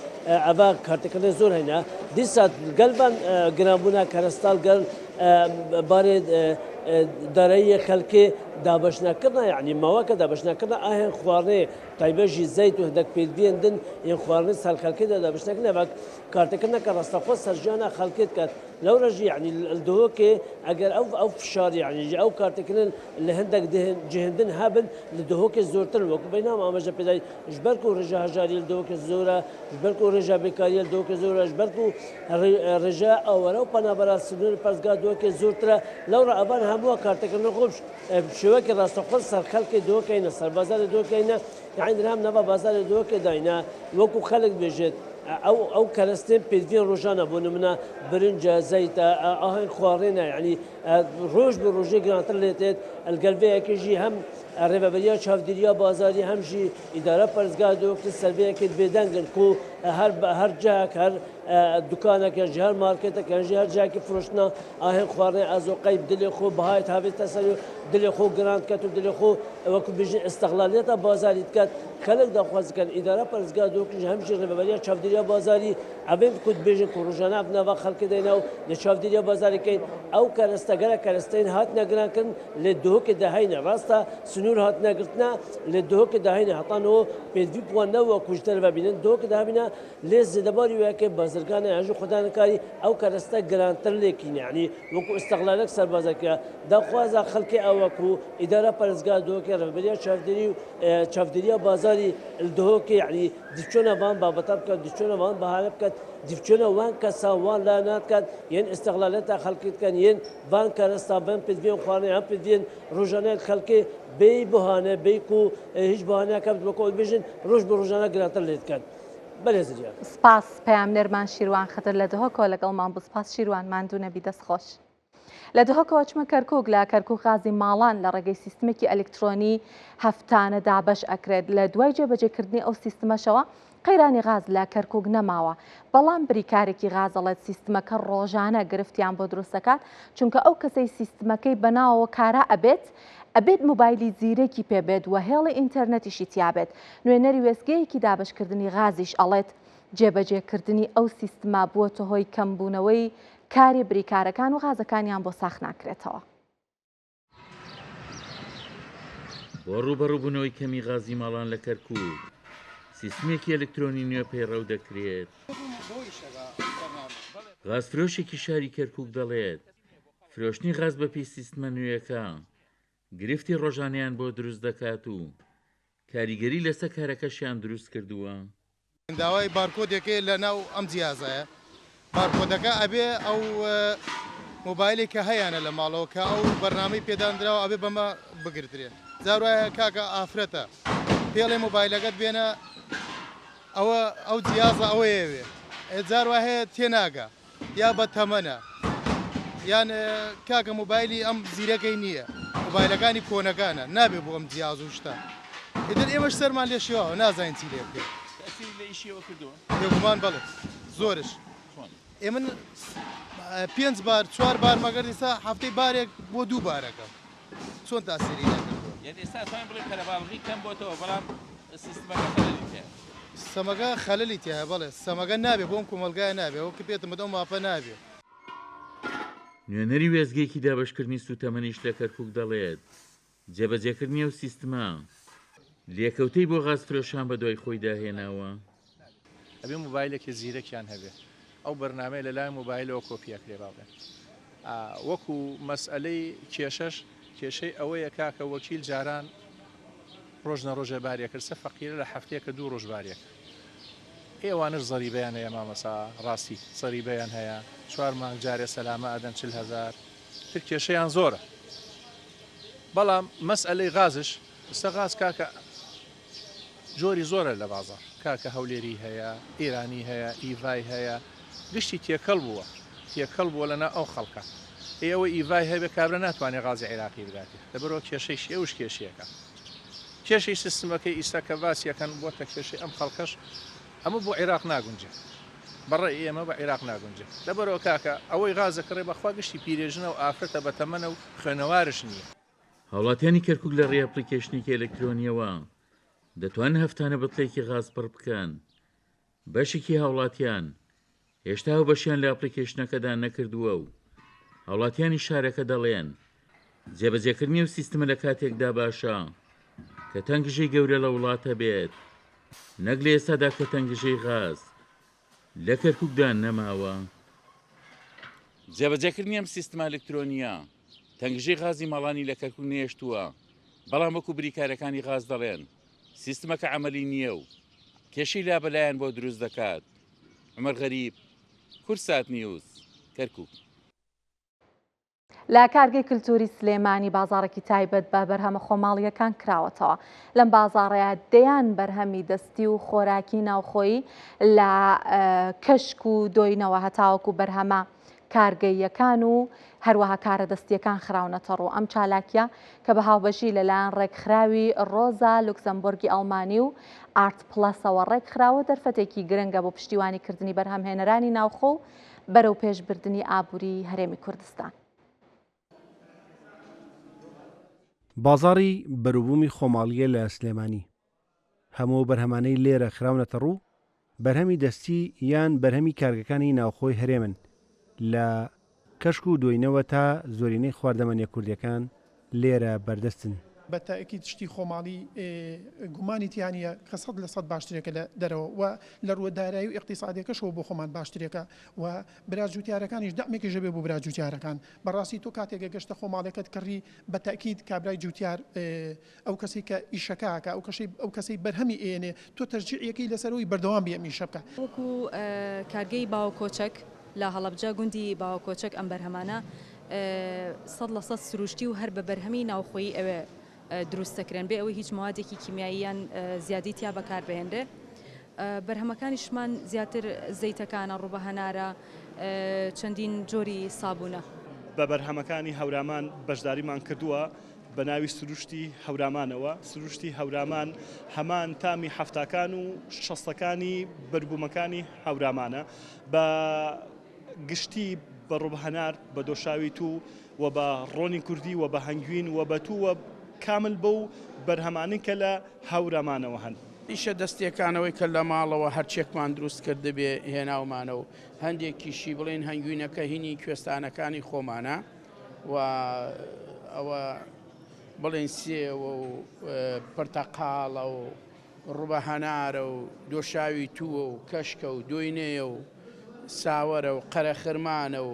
E: ئەڤ کارتەکردن زۆر هەینە دیسا گەلڤان گرانبوونا کەرەستال گەل بارێ دارایی خەلکێ دابەش نەکردنا یعنی ماوەکە دابەش نەکردنا ئاهێن خواڕێ تایبەت ژی زەیت و هەندێک پێدڤیەن دن یەن خواردن سەر خەلکێ دابەش نەکردنا وەک کارتەکردنەکە ڕاستەخۆ سەر ژیانە خەلکێ دکات لەورە ژی یعنی دهۆکێ ئەگەر ئەو ئەو فشار یعنی ژی ئەو کارتەکردن لە هەندێک جهندن هەبن لە دهۆکێ زۆرترن وەکو بەینام ئاماژە پێدای ژبەر کو ڕێژە هەژاری لە دهۆکێ زۆرە ژبەر کو ڕێژە بێکاریە لە دهۆکێ زۆرە ژبەر کو ڕێژە ئاوارە و پەنابەرا سنوور پەرستگا دهۆکێ زۆرترە لەورە ئەڤان هەمووە کارتەکردن خۆش شێوەکی ڕاستەخۆ سەر خەلکێ دهۆکەینە سەر بازارێ دهۆکەینە یعنی درهەم نەڤا بازارێ دهۆکێ داینە وەکو خەلک بێژێت ئەو ئەو کەرەستێن پێدڤیەن ڕۆژانە بۆ نمونە برنجە زەیتە ئاهەنگ خواڕێنە یعنی ڕۆژ بە ڕۆژێ گرانتر لێتێت ئەلگەل ڤێ یەکێ ژی هەم Rêveberiya Çavdêriya Bazarî hem jî Îdara Parêzgeha Duhok li ser vê yekê bêdeng in ku her her cihek her dukanek yan jî her marketek yan jî her cihekî firoştina ahên xwarinê ezoqey bi dilê xwe bihayê tavê ser û dilê xwe giran diket û dilê xwe wekû bêjin îstiqlaliyeta bazarî diket. Xelk daxwaz dikin Îdara Parêzgeha Duhok jî hem jî Rêveberiya Çavdêriya Bazarî evên ku dibêjin ku rojane ev nava xelkê de ne û li çavdêriya bazarê keyin ew kereste gelek keresteyên hatine girankirin Li Duhokê de heyne rast e, sinûr hatine girtine, li Duhokê de heyne heta niho pêdivî bi wan newû ku ji derve bînin, Duhokê de hebîne lê zêdebarî wê yekê bazirganê yan jî xwe nikarî ew kereste girantir lê kîne yanî wekû îstiqlalek serbazek ye. Daxwaza xelkê ew e ku îdara parêzgeha Duhokê, rêveberiya çavdêrî û çavdêriya bazarî li Duhokê yanî dîvçona van babeta biket, dîvçona van bahane biket, dîvçona wan kesan wan layanan diket yên îstiqlaleta xelkê dikin yên Van keresta bin pêdiviyên xwarinê hem pêdiviyên rojane li xelkê bêyî bihane, bêyî ku hîç bihaneyek hebe weke ew dibêjin roj bi rojane girantir lê dikin. Belê Zilya.
A: Spas peyamnêrman Şîrwan Xidir لە دهۆکەوە لەگەڵمان بوو سپاس شیروان ماندوو نەبی دەست خۆش. لە دهۆکەوە چمە کەرکوک لە کەرکوک غازی ماڵان لە ڕێگەی سیستمێکی ئەلکترۆنی هەفتانە دابەش ئەکرێت لە دوای جێبەجێکردنی ئەو سیستمەشەوە قەیرانی غاز لە کەرکوک نەماوە، بەڵام بریکارێکی غاز دەڵێت سیستمەکە ڕۆژانە گرفتیان بۆ دروست دەکات، چونکە ئەو کەسەی سیستمەکەی بەناوەوە کارا ئەبێت، ئەبێت مۆبایلی زیرەکی پێ بێت و هێڵی ئینتەرنێتیشی تیابێت، نوێنەری وێستگەیەکی دابەشکردنی غازیش ئەڵێت جێبەجێکردنی ئەو سیستمە بووەتە هۆی کەمبوونەوەی کاری بریکارەکان و غازەکانیان بۆ ساخ ناکرێتەوە.
F: بۆ ڕووبەڕووبوونەوەی کەمی غازی ماڵان لە کەرکووک، سیستمێکی ئەلکترۆنی نوێ پەیڕەو دەکرێت. غازفرۆشێکی شاری کەرکووک دەڵێت، فرۆشتنی غاز بەپێی سیستمە نوێیەکە گرفتی ڕۆژانەیان بۆ دروست دەکات و کاریگەری لەسەر کارەکەشیان دروست کردووە.
G: داوای بارکۆدێک هەیە لە ناو ئەم جیازایە بارکۆدەکە ئەبێ ئەو مۆبایلێک کە هەیانە لە ماڵەوە کە ئەو بەرنامەی پێداندراوە ئەبێ بەمە بگردرێ جار وایە کاکە ئافرەتە پێڵێ مۆبایلەکەت بێنە ئەوە ئەو جیازە ئەوەیەوێ جار وای هەیە تێناگا یا بە تەمەنە یان کاکە مۆبایلی ئەم زیرەکەی نییە مۆبایلەکانی کۆنەکانە نابێ بۆ ئەم جیاز و شتە ئیتر ئێمەش سەرمان لێ شێواوە نازانین چی لێ بکەین.
H: تەئسیری لە ئیشیەوە کردووە؟
G: بێگومان بەڵێ زۆرش ئێ من پێنج بار چوار بار مەگەر ئیستا هەفتەی بارێک بۆ دوو بارەکەم. چۆن تاسیری نەکردووە؟
H: یانی ئێستا ئەتوانین بڵێین قەرەباڵغی کەم بۆتەوە بەڵام سیستمەکە خەلەلی تیایە.
G: سیستەمەکە خەلەلی تیایە بەڵێ سیستەمەکە نابێ بۆ ئەم کۆمەڵگایە نابێ وەک پێتم وت ئەو مافە نابێ.
F: نوێنەری وێستگەیەکی دابەشکردنی سووتەمەنیش لە کەرکووک دەڵێت، جێبەجێکردنی ئەو سیستمە لێکەوتەی بۆ غازفرۆشان بەدوای خۆیدا هێناوە.
H: ئەبێ مۆبایلێکی زیرەکیان هەبێ ئەو بەرنامەیە لە لایەن مۆبایلەوە کۆپی ئەکرێ با بڵێن وەکو مەسئەلەی کێشەش کێشەی ئەوەیە کاکە وەکیل جاران ڕۆژ نە ڕۆژێ باری ئەکرد سە فەقیرە لە هەفتەیەکە دوو ڕۆژ باری ئەکرد ئێوانش زەریبەیان هەیە مامەسا ڕاستی زەریبەیان هەیە چوار مانگ جارێ سەلامە ئەدەن 40 هەزار تر کێشەیان زۆرە بەڵام مەسئەلەی غازش ئستا غاز کاکە جۆری زۆرە لە بازاڕ کاکە هەولێری هەیە ئێرانی هەیە ئیڤای هەیە گشتی تێکەڵ بووە تێکەڵ بووە لەنا ئەو خەڵکە ئێ ئەوە ئیڤای هەبێ کابرا ناتوانێ غازی عیراقی بداتێ لەبەرەوە کێشەیشی ئەوش کێشەیەکە کێشەی سیستمەکەی ئیستا کە باسی ئەکەن بۆتە کێشەی ئەم خەڵکەش ئەمە بۆ عیراق ناگونجێ بەڕەئی ئێمە بە عیراق ناگونجێ لەبەرەوە کاکە ئەوەی غازە کڕێ بەخوا گشتی پیرێژنە و ئافرەتە بەتەمەنە و خوێنەوارش نییە.
F: هاوڵاتیانی کەرکوک لە ڕێی ئەپڵیکەیشنێکی ئەلکترۆنیەوە دەتوانن هەفتانە بتڵێکی غاز پڕ بکەن، بەشێکی هاوڵاتیان هێشتا هاوبەشیان لە ئەپڵیکەیشنەکەدا نەکردووە و هاوڵاتیانی شارەکە دەڵێن جێبەجێکردنی ئەو سیستمە لە کاتێکدا باشە کە تەنگژەی گەورە لە وڵات هەبێت نەک لە ئێستادا کە تەنگژەی غاز لە کەرکوکدا نەماوە. جێبەجێکردنی ئەم سیستمە ئەلکترۆنییە تەنگژەی غازی ماڵانی لە کەرکوک نەهێشتووە، بەڵام وەکو بریکارەکانی غاز دەڵێن سیستمەکە عەمەلی نییە و کێشەی لابەلایان بۆ دروست دەکات. عومەر غەریب، کوردسات نیوز، کەرکوک.
A: لە کارگەی کلتوری سلێمانی بازاڕێکی تایبەت بە بەرهەمە خۆماڵییەکان کراوەتەوە. لەم بازاڕەیە دەیان بەرهەمی دەستی و خۆراکی ناوخۆیی لە کەشک و دۆینەوە هەتاوەکو بەرهەمە. کارگەییەکان و هەروەها کارە دەستییەکان خراونەتەڕوو. ئەم چالاکییە کە بە هاوبەشی لەلایەن ڕێکخراوی ڕۆزا لوکسەمبۆرگی ئەڵمانی و ئارت پڵەسەوە ڕێکخراوە، دەرفەتێکی گرنگە بۆ پشتیوانیکردنی بەرهەمهێنەرانی ناوخۆ و بەرەوپێشبردنی ئابووریی هەرێمی کوردستان.
I: بازاڕی بەروبوومی خۆماڵییە لە سلێمانی. هەموو ئەو بەرهەمانەی لێرە خراونەتە ڕوو، بەرهەمی دەستی یان بەرهەمی کارگەکانی ناوخۆی هەرێمن، لە کەشک و دۆینەوە تا زۆرینەی خواردەمەنیە کوردیەکان لێرە بەردەستن.
J: بە تەئکید شتی خۆماڵی گومانی تیا نییە کە 100% باشترێکە لە دەرەوە و لە ڕووە دارایی و ئیقتیسادیەکەشەوە بۆ خۆمان باشترێکە و برا جوتیارەکانیش دەعمێکیش ئەبێ بۆ برا جوتیارەکان. بەڕاستی تۆ کاتێک گەشتە خۆماڵیەکەت کڕی بە تەئکید کابرای جوتیار ئەو کەسەی کە ئیشەکە ئەکا، ئەو کەشەی ئەو کەسەی بەرهەمی ئێنێ، تۆ تەشجیعیەکەی لەسەر ئەوەی بەردەوام بی ئەم ئیشە بکا.
K: وەکو کارگەی باوەکۆچەک لە هەڵەبجە گوندی باوەکۆچەک ئەم بەرهەمانە 100% سروشتی و هەر بە بەرهەمی ناوخۆیی ئەوێ دروست دەکرێن بێ ئەوەی هیچ موادێکی کیمیایی یان زیادی تیا بەکاربهێنرێ. بەرهەمەکانیشمان زیاتر زەیتەکانە، ڕووبە هەنارە، چەندین جۆری سابوونە.
L: بە بەرهەمەکانی هەورامان بەشداریمان کردووە. بە ناوی سروشتی هەورامانەوە، سروشتی هەورامان هەمان تامی حەفتاکان و شەستەکانی بەربوومەکانی هەورامانە بە گشتی بە ڕوب هەنار بە دۆشاوی توو و بە ڕۆنی کوردی و بە هەنگوین و بە توو و کامل بەو بەرهەمانەی کە لە هەورامانەوە هەن.
M: ئیشە دەستیەکانەوەی کە لە ماڵەوە هەرچێکمان دروست کردبێ هێناومانە و هەندێکیشی بڵێین هەنگوینەکە هینی کوێستانەکانی خۆمانە. و ئەوە بڵێن سێوە و پرتەقاڵە و ڕوبە هەنارە و دۆشاوی تووە و کەشکە و دۆینەیە و ساوەرە و قەرەخرمانە و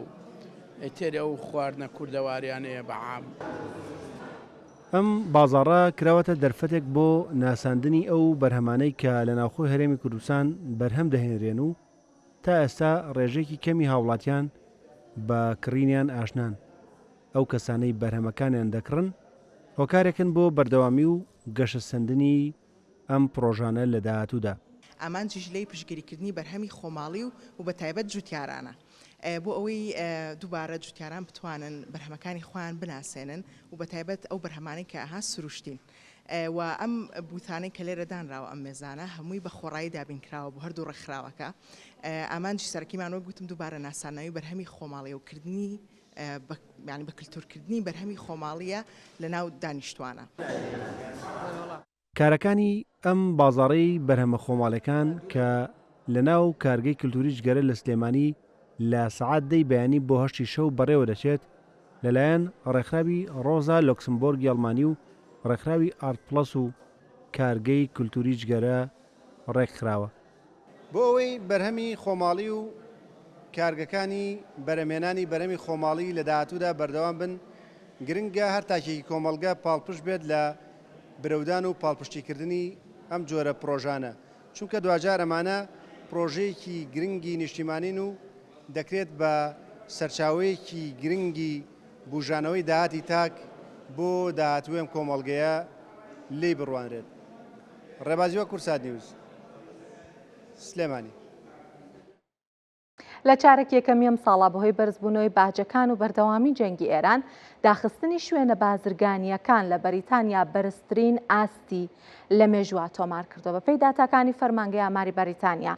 M: ئیتر ئەو خواردنە کوردەواریانەیە بە عام.
I: ئەم بازاڕە کراوەتە دەرفەتێک بۆ ناساندنی ئەو بەرهەمانەی کە لە ناوخۆی هەرێمی کوردستان بەرهەم دەهێنرێن و تا ئێستا ڕێژەیەکی کەمی هاوڵاتیان بە کڕینیان ئاشنان، ئەو کەسانەی بەرهەمەکانیان دەکڕن هۆکارێکن بۆ بەردەوامی و گەشەسەندنی ئەم پڕۆژانە لە داهاتوودا.
N: ئامانجیش لێی پشتگیریکردنی بەرهەمی خۆماڵی و و بەتایبەت جوتیارانە بۆ ئەوەی دووبارە جوتیاران بتوانن بەرهەمەکانی خۆیان بناسێنن و بەتایبەت ئەو بەرهەمانەی کە ئەها سروشتین. و ئەم بوتانەی کە لێرە دانراوە ئەم مێزانە هەمووی بە خۆڕایی دابین کراوە بۆ هەردوو ڕێکخراوەکە ئامانجی سەرەکیمان وەک گوتم دووبارە ناسانەوەی بەرهەمی خۆماڵی و کردنی یانی بە کلتورکردنی بەرهەمی خۆماڵیە لە ناو دانیشتوانە.
I: کارەکانی ئەم بازاڕەی بەرهەمە خۆماڵیەکان کە لە ناو کارگەی کلتوری جگەرە لە سلێمانی لە سەعات دەی بەیانی بۆ هەشتی شەو بەڕێوە دەچێت، لەلایەن ڕێکخراوی ڕۆزا لۆکسمبۆرگی ئەڵمانی و ڕێکخراوی ئارت پڵەس و کارگەی کولتوری جگەرە ڕێکخراوە.
G: بۆ ئەوەی بەرهەمی خۆماڵی و کارگەکانی بەرهەمهێنانی بەرهەمی خۆماڵی لە داهاتوودا بەردەوام بن، گرنگە هەر تاکێکی کۆمەڵگە پاڵپشت بێت لە برەودان و پاڵپشتیکردنی ئەم جۆرە پرۆژانە، چونکە دواجار ئەمانە پرۆژەیەکی گرنگی نیشتیمانین و دەکرێت بە سەرچاوەیەکی گرنگی بوژانەوەی داهاتی تاک بۆ داهاتووی ئەم کۆمەڵگەیە لێی بڕوانرێت. ڕێباز هیوا کوردسات نیوز، سلێمانی.
A: لە چارەکی یەکەمی ئەمساڵا بەهۆی بەرزبوونەوەی باجەکان و بەردەوامی جەنگی ئێران، داخستنی شوێنە بازرگانییەکان لە بەریتانیا بەرزترین ئاستی لە مێژووە تۆمار کردووە. بەپێی داتاکانی فەرمانگەی ئاماری بەریتانیا،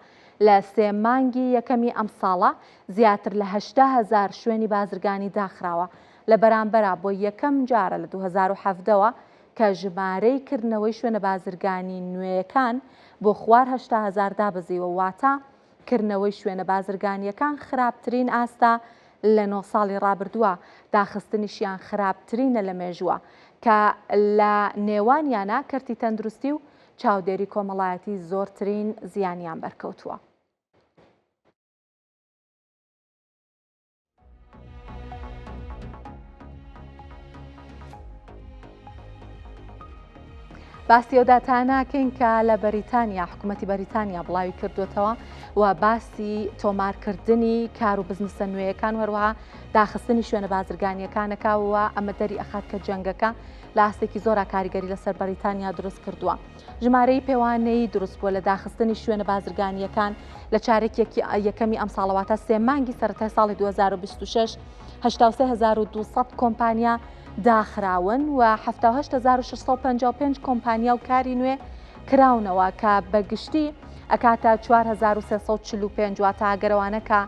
A: لە سێ مانگی یەکەمی ئەمساڵا زیاتر لە 80 هەزار شوێنی بازرگانی داخراوە، لە بەرامبەرا بۆ یەکەم جارە لە 2017 وە کە ژمارەی کردنەوەی شوێنە بازرگانی نوێیەکان بۆ خوار 80 هەزار دابەزیوە، واتە کردنەوەی شوێنە بازرگانییەکان خراپترین ئاستە لە نۆ ساڵی ڕابردووە، داخستنیشیان خراپترینە لە مێژووە، کە لە نێوانیانا کەرتی تەندروستی و چاودێری کۆمەڵایەتی زۆرترین زیانیان بەرکەوتووە. باسی ئەو داتایە ناکەین کە لە بەریتانیا حکوومەتی بەریتانیا بڵاوی کردوێتەوە و باسی تۆمارکردنی کار و بزنسە نوێیەکان هەروەها داخستنی شوێنە بازرگانیەکانەکە و ئەمە دەری ئەخات کە جەنگەکە لە ئاستێکی زۆرا کاریگەری لەسەر بەریتانیا دروست کردووە. ژمارەی پێوانەیی دروست بووە لە داخستنی شوێنە بازرگانییەکان لە چارەکی یەکەمی ئەمساڵە واتە سێ مانگی سەرەتای ساڵی 2026 83200 کۆمپانیا داخراون و 78655 کۆمپانیا و کاری نوێ کراونەوە کە بە گشتی ئەکاتە 4345 واتە ئەگەرەوانە کە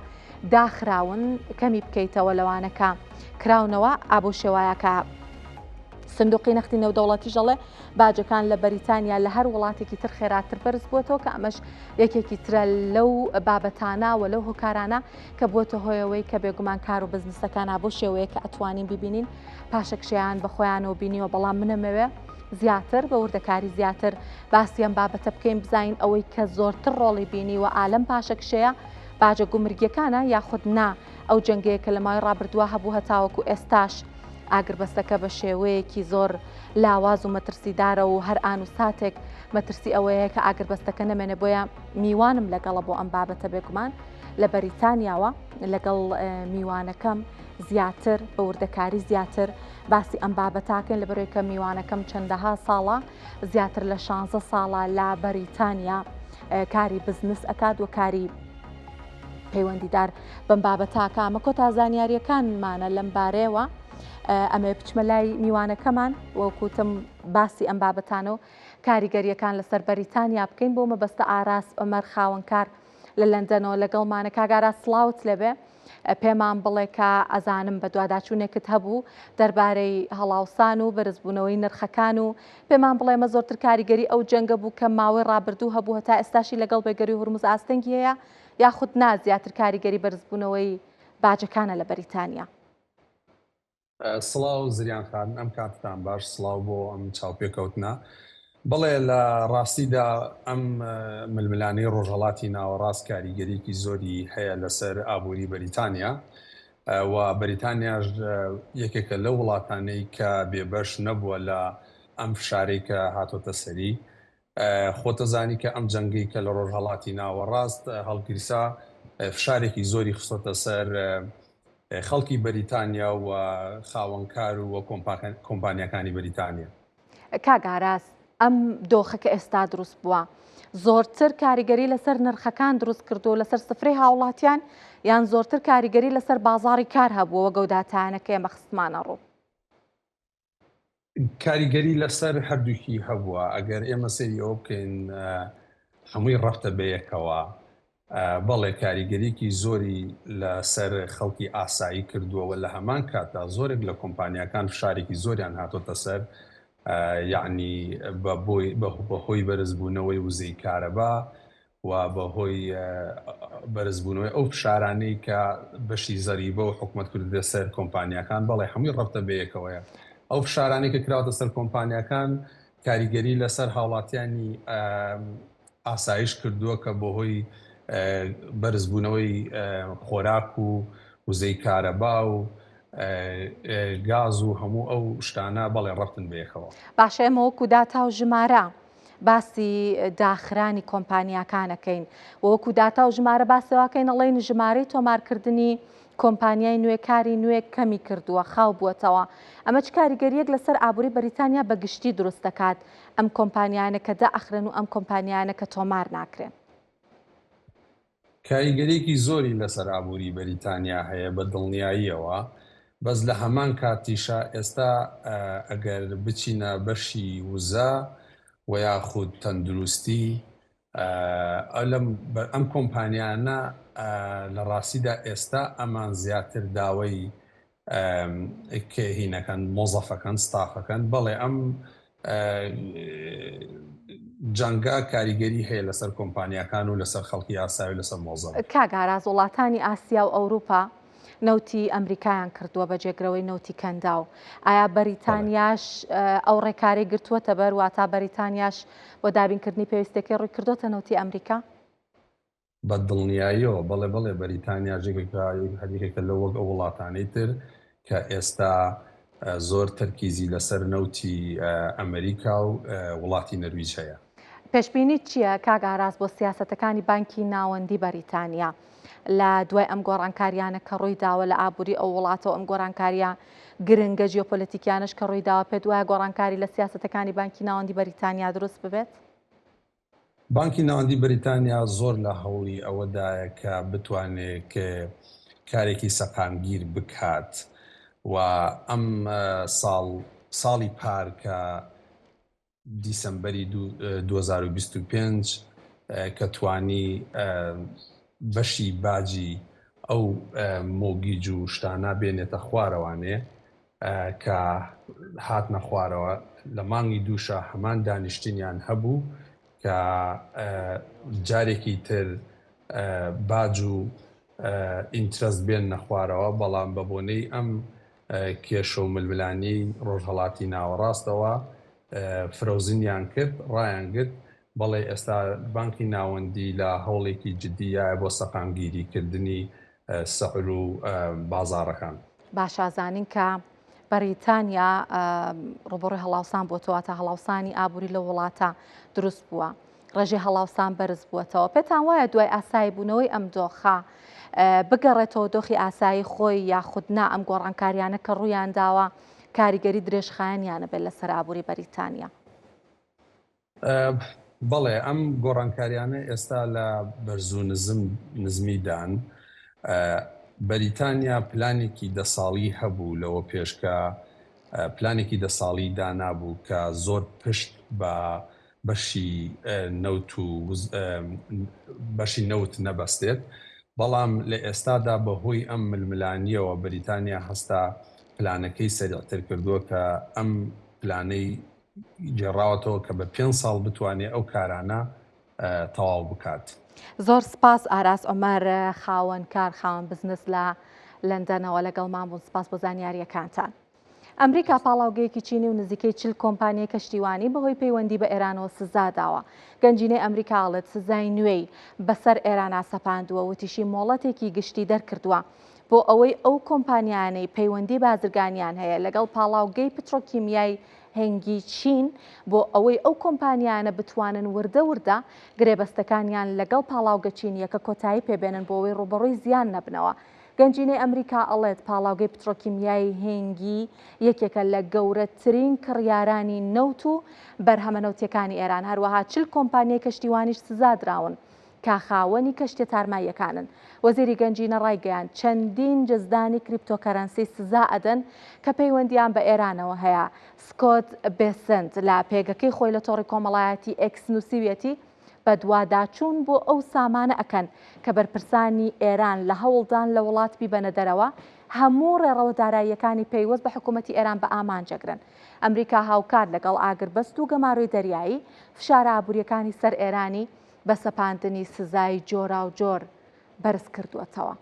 A: داخراون کەمی بکەیتەوە لەوانە کە کراونەوە ئابۆ شێوایە کە سندوقی نەختی نێودەوڵەتیش دەڵێ باجەکان لە بەریتانیا لە هەر وڵاتێکی تر خێراتر بەرز بووەتەوە کە ئەمەش یەکێکی ترە لەو بابەتانە و لەو هۆکارانە کە بووەتە هۆیەوەی کە بێگومان کار و بزنسەکان بۆ شێوەیە کە ئەتوانین ببینین پاشەکشەیان بە خۆیانەوە بینیوە بەڵام منەمەوێ زیاتر بە وردەکاری زیاتر باسی ئەم بابەتە بکەین بزانین ئەوەی کە زۆرتر ڕۆڵی بینیوە ئالەم پاشەکشەیە باجە گومرگیەکانە یاخود نا ئەو جەنگەیە کە لە ماوەی ڕابردووە هەبوو هەتاوەکو ئێستاش ئاگربەستەکە بە شێوەیەکی زۆر لاواز و مەترسیدارە و هەر ئان و ساتێک مەترسی ئەوەیە کە ئاگربەستەکە نەمێنێ بۆیە میوانم لەگەڵە بۆ ئەم بابەتە بێگومان لە بەریتانیاوە لەگەڵ میوانەکەم زیاتر بە وردەکاری زیاتر باسی ئەم بابەتاکەین لە بەرەوەی کە میوانەکەم چەندەها ساڵە زیاتر لە 16 ساڵە لە بەریتانیا کاری بزنس ئەکات و کاری پەیوەندیدار بەم بابەتاکە ئەمە کۆتا زانیاریەکانمانە لەم بارەیەوە ئەمێ بچمە لای میوانەکەمان وەکوتم باسی ئەم بابەتانە و کاریگەریەکان لەسەر بەریتانیا بکەین بۆ مەبەستە ئاراس عمر خاوەنکار لە لەندەنەوە لەگەڵمانە کاگارا سڵاوت لەبێ پێمان بڵێ کە ئەزانم بەدواداچوونێکت هەبوو دەربارەی هەڵاوسان و بەرزبوونەوەی نرخەکان و پێمان بڵێ ئەمە زۆرتر کاریگەری ئەو جەنگە بوو کە ماوەی ڕابردوو هەبوو هەتا ئێستاشی لەگەڵ بێ گەرووی هورمز ئاستەنگی هەیە یاخود نا زیاتر کاریگەری بەرزبوونەوەی باجەکانە لە بەریتانیا؟
O: سڵاو زریان خان ئەم کاتتان باش سڵاو بۆ ئەم چاوپێکەوتنە بەڵێ لە ڕاستیدا ئەم ململانێی ڕۆژهەڵاتی ناوەڕاست کاریگەریکی زۆری هەیە لەسەر ئابووری بەریتانیا و بەریتانیاش یەکێکە لەو وڵاتانەی کە بێبەش نەبووە لە ئەم فشارەی کە هاتۆتە سەری خۆتەزانی کە ئەم جەنگەی کە لە ڕۆژهەڵاتی ناوەڕاست هەڵگیرسا فشارێکی زۆری خستۆتە سەر خەڵکی بەریتانیا و خاوەنکار و کۆمپانیاکانی بەریتانیا.
A: کاک ئاراس ئەم دۆخە کە ئێستا دروست بووە زۆرتر کاریگەری لەسەر نرخەکان دروست کردو لەسەر سفرەی هاوڵاتیان یان زۆرتر کاریگەری لەسەر بازاڕی کار هەبووە وەک ئەو داتایانە کە ئێمە خستمانە ڕوو؟
O: کاریگەری لەسەر هەردووکی هەبووە ئەگەر ئێمە سەیری ئەوە بکەین هەمووی ڕەفتە بەیەکەوە بەڵێ کاریگەریکی زۆری لەسەر خەڵکی ئاسایی کردووە و لە هەمان کاتدا زۆرێک لە کۆمپانیاکان فشارێکی زۆریان هاتۆتە سەر یعنی بەهۆی بەرزبوونەوەی وزەی کارەبا و بەهۆی بەرزبوونەوەی ئەو فشارانەی کە بەشی زەریبە و حکومەت کردوویە سەر کۆمپانیاکان، بەڵێ هەمووی ڕەبتە بەیەکەوەیە. ئەو فشارانەی کە کراوەتە سەر کۆمپانیاکان کاریگەری لەسەر هاوڵاتیانی ئاسایش کردووە کە بەهۆی بەرزبوونەوەی خۆراک و وزەی کارەبا و گاز و هەموو ئەو شتانە بەڵێ ڕەبتن بەیەکەوە.
A: باشە ئێمە وەکو داتا و ژمارە باسی داخرانی کۆمپانیاکان ئەکەین و وەکو داتا و ژمارە باسی ئەوەکەین ئەڵێین ژمارەی تۆمارکردنی کۆمپانیای نوێ کاری نوێ کەمی کردووە خاو بووەتەوە ئەمە چ کاریگەریەک لەسەر ئابووری بەریتانیا بە گشتی دروست دەکات ئەم کۆمپانیانە کە دائەخرێن و ئەم کۆمپانیانە کە تۆمار ناکرێن؟
O: کاریگەریەکی زۆری لەسەر ئابووری بەریتانیا هەیە بە دڵنیاییەوە، بەس لە هەمان کاتیشا ئێستا ئەگەر بچینە بەشی وزە و یاخود تەندروستی ئەم کۆمپانیانە لە ڕاستیدا ئێستا ئەمان زیاتر داوای هینەکەن مۆزەفەکەن ستافەکەن بەڵێ ئەم جەنگە کاریگەری هەیە لەسەر کۆمپانیاکان و لەسەر خەڵکی ئاسایی لەسەر مۆزەف.
A: کاک ئاراز وڵاتانی ئاسیا و ئەوروپا نەوتی ئەمریکایان کردووە بە جێگرەوەی نەوتی کەنداو ئایا بەریتانیاش ئەو ڕێکارەی گرتووەتە بەر واتا بەریتانیاش بۆ دابینکردنی پێویستەکەی ڕووی کردووەتە نەوتی ئەمریکا؟
O: بە دڵنیاییەوە بەڵێ بەڵێ بەریتانیاش یەکێکە هەر یەکێکە لەو وەک ئەو وڵاتانەی تر کە ئێستا. زۆر تەرکیزی لەسەر نەوتی ئەمریکا و وڵاتی نەرویج هەیە.
A: پێشبینیت چییە کاک ئاراس بۆ سیاسەتەکانی بانکی ناوەندی بەریتانیا لە دوای ئەم گۆڕانکاریانە کە ڕووی داوە لە ئابووری ئەو وڵاتە و ئەم گۆڕانکاریە گرنگە جیۆپۆلەتیکیانەش کە ڕووی داوە پێت وایە گۆڕانکاری لە سیاسەتەکانی بانکی ناوەندی بەریتانیا دروست ببێت؟
O: بانکی ناوەندی بەریتانیا زۆر لە هەوڵی ئەوەدایە کە بتوانێت کارێکی سەقامگیر بکات و ئەم ساڵ ساڵی پار کە دیسەمبەری 2025 کە توانی بەشی باجی ئەو مۆگیج و شتانە بێنێتە خوارەوانێ کە هاتنە خوارەوە لە مانگی دووشا هەمان دانیشتنیان هەبوو کە جارێکی تر باج و ئینترست بێننە خوارەوە، بەڵام بە بۆنەی ئەم کێشە و ململانێی ڕۆژهەڵاتی ناوەڕاستەوە فرەوزنیان کرد، ڕایانگرت. بەڵێ ئێستا بانکی ناوەندی لە هەوڵێکی جددیایە بۆ سەقامگیری کردنی سعر و بازاڕەکان.
A: باشە ئەزانین کە بەریتانیا ڕوبەڕوی هەڵاوسان بۆتەوە واتە هەڵاوسانی ئابووری لەو وڵاتە دروست بووە ڕێژەی هەڵاوسان بەرز بووەتەوە پێتان وایە دوای ئاسایی بوونەوەی ئەم دۆخە بگەڕێتەوە دۆخی ئاسایی خۆی یاخود نا ئەم گۆڕانکاریانە کە ڕوویان داوە کاریگەری درێژخایەنیانە بێت لەسەر ئابووری بەریتانیا؟
O: بەڵێ ئەم گۆڕانکاریانە ئێستا لە بەرزو نزم نزمیدان. بەریتانیا پلانێکی دە ساڵی هەبوو لەوە پێش کە پلانێکی دە ساڵی دانابوو کە زۆر پشت بە بەشی نەوت و بەشی نەوت نەبەستێت، بەڵام لە ئێستادا بەهۆی ئەم ململانییەوە بەریتانیا هەستا پلانەکەی سەریعتر کردووە کە ئەم پلانەی گێڕاوەتەوە کە بە پێنج ساڵ بتوانێت ئەو کارانە تەواو بکات.
A: زۆر سپاس ئاراس عومەر خاوەن کار خاوەن بزنس لە لەندەنەوە لەگەڵمان بوون سپاس بۆ زانیاریەکانتان. ئەمریکا پاڵاوگەیەکی چینی و نزیکەی چل کۆمپانیای کەشتیوانی بەهۆی پەیوەندی بە ئێرانەوە سزا داوە. گەنجینەی ئەمریکا ئەڵێت سزای نوێی بەسەر ئێرانا سەپاندووە، وتیشی مۆڵەتێکی گشتی دەرکردووە بۆ ئەوەی ئەو کۆمپانیایانەی پەیوەندی بازرگانیان هەیە لەگەڵ پاڵاوگەی پترۆکیمیای هێنگی چین بۆ ئەوەی ئەو کۆمپانیایانە بتوانن وردە وردە گرێبەستەکانیان لەگەڵ پاڵاوگە چینییەکە کۆتایی پێبێنن بۆ ئەوەی ڕووبەڕووی زیان نەبنەوە. گەنجینەی ئەمریکا ئەڵێت پاڵاوگەی پترۆکیمیای هێنگی یەکێکە لە گەورەترین کڕیارانی نەوت و بەرهەمە نەوتییەکانی ئێران، هەروەها 40 کۆمپانیای کەشتیوانیش سزادراون کە خاوەنی کەشتیە تارماییەکانن. وەزیری گەنجینە ڕایگەیاند، چەندین جزدانی cryptocurrency سزا ئەدەن کە پەیوەندییان بە ئێرانەوە هەیە. سکۆت بێسنت لە پێگەکەی خۆی لە تۆڕی کۆمەڵایەتی ئێکس نووسیویەتی، بەدواداچوون بۆ ئەو سامانە ئەکەن کە بەرپرسانی ئێران لە هەوڵدان لە وڵات بیبەنە دەرەوە، هەموو ڕێڕەوە داراییەکانی پەیوەست بە حکوومەتی ئێران بە ئامانج ئەگرن. ئەمریکا هاوکات لەگەڵ ئاگربەست و گەمارۆی دەریایی، فشارە ئابوورییەکانی سەر ئێرانی بە سەپاندنی سزای جۆراوجۆر بەرز کردووەتەوە.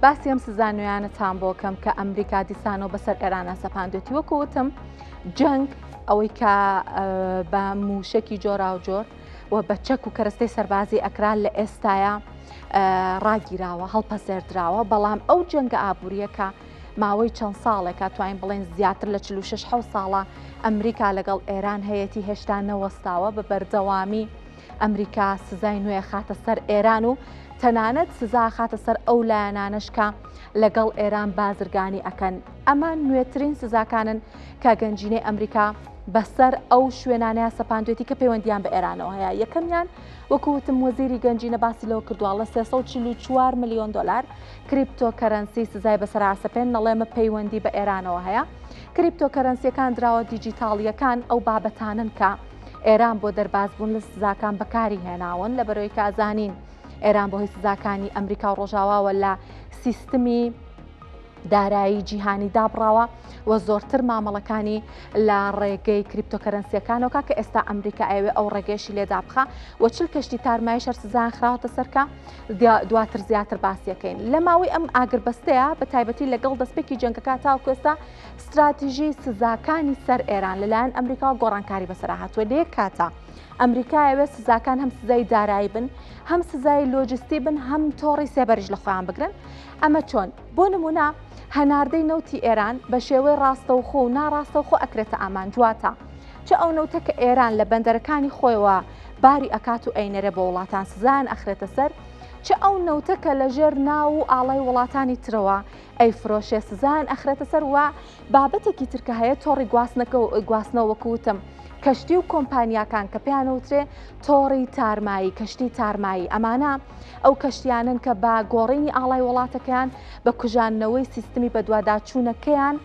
A: باسی ئەم سزا نوێیانەتان بۆ کەم کە ئەمریکا دیسانەوە بەسەر ئێرانە سەپاندێتی وەکو وتم جەنگ ئەوەی کە بە موشەکی جۆراوجۆر و بە چەک و کەرەستەی سەربازی ئەکرا لە ئێستایا ڕاگیراوە هەڵپەسێردراوە بەڵام ئەو جەنگە ئابووریەکە ماوەی چەند ساڵێکە توانین بڵێن زیاتر لە 46 حەوت ساڵە ئەمریکا لەگەڵ ئێران هەیەتی هێشتا نەوەستاوە بە بەردەوامی ئەمریکا سزای نوێ خاتە سەر ئێران و تەنانەت سزا خاتە سەر ئەو لایەنانەش کە لەگەڵ ئێران بازرگانی ئەکەن ئەمە نوێترین سزاکانن کە گەنجینەی ئەمریکا بەسەر ئەو شوێنانەیە سەپاندوێتی کە پەیوەندیان بە ئێرانەوە هەیە یەکەمیان وەکو وتم وەزیری گەنجینە باسی لەوە کردووە لە 344 ملیۆن دلار cryptocurrency سزای بەسەر ئاسەپێن نەڵێمە پەیوەندی بە ئێرانەوە هەیە cryptocurrency یەکان دراوە دیجیتاڵیەکان ئەو بابەتانن کە ئێران بۆ دەربازبوون لە سزاکان بەکاری هێناون لە بەرەوەی کازانین ئێران بەهۆی سزاکانی ئەمریکا و ڕۆژاواوە لە سیستمی دارایی جیهانی دابڕاوە. و زۆرتر مامەڵەکانی لە ڕێگەی کریپتۆکەرەنسیەکانەوە کا کە ئێستا ئەمریکا ئەیەوێ ئەو ڕێگەیەشی لێ دابخا و 40 کەشتی تارمایش هەر سزایان خراوەتە سەر کە دواتر زیاتر باسیەکەین لە ماوەی ئەم ئاگربەستەیە بە تایبەتی لەگەڵ دەستپێکی جەنگەکە تاوەکو ئێستا ستراتیژی سزاکانی سەر ئێران لەلایەن ئەمریکاوە گۆڕانکاری بەسەرا هاتووە لە یەک کاتا ئەمریکا ئەوێ سزاکان هەم سزای دارایی بن هەم سزای لۆجستی بن هەم تۆڕی سێبەریش لە خۆیان بگرن ئەمە چۆن بۆ نمونە هەناردەی نەوتی ئێران بە شێوەی ڕاستەوخۆ و ناڕاستەوخۆ ئەکرێتە ئامانج واتە چ ئەو نەوتە کە ئێران لە بەندەرەکانی خۆیەوە باری ئەکات و ئەینەرێ بۆ وڵاتان سزایان ئەخرێتە سەر چ ئەو نەوتە کە لە ژێر ناو و ئاڵای وڵاتانی ترەوە ئەیفرۆشێ سزایان ئەخرێتە سەر و بابەتێکی تر کە هەیە تۆڕی گواستنەکە و گواستنەوە وەکو وتم کەشتی و کۆمپانیاکان کە پێیان وترێ تۆڕی تارمایی کەشتی تارمایی ئەمانە ئەو کەشتیانن کە بە گۆڕینی ئاڵای وڵاتەکەیان بە کوژاندنەوەی سیستمی بەدواداچوونەکەیان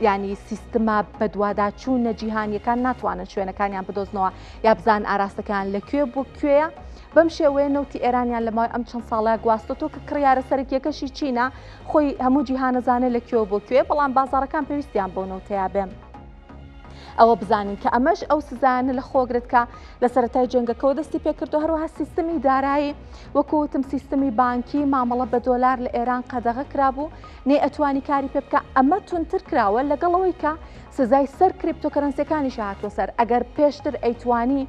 A: ینی سیستمە بەدواداچوونە جیهانیەکان ناتوانن شوێنەکانیان بدۆزنەوە یا بزان ئاراستەکان لە کوێ بۆ کوێیە بەم شێوەیە نەوتی ئێرانیان لە ماوەی ئەم چەند ساڵەیە گواستۆتەوە کە کڕیارە سەرەکیەکەشی چینە خۆی هەموو جیهانەزانێ لە کوێوە بۆ کوێ بەڵام بازاڕەکان پێویستیان بۆ نەوتەیە بێ. ئەوە بزانین کە ئەمەش ئەو سزایانە لە خۆگرێت کە لە سەرەتای جەنگەکەەوە دەستی پێکردو هەروەها سیستمی دارایی وەکو وتم سیستمی بانکی مامەڵە بە دۆلار لە ئێران قەدەغە کرابوو نەی ئەتوانی کاری پێ بکە ئەمە تونتر کراوە لەگەڵەوەی کە سزای سەر کریپتۆکەرەنسیەکانیش هاتووە سەر ئەگەر پێشتر ئەیتوانی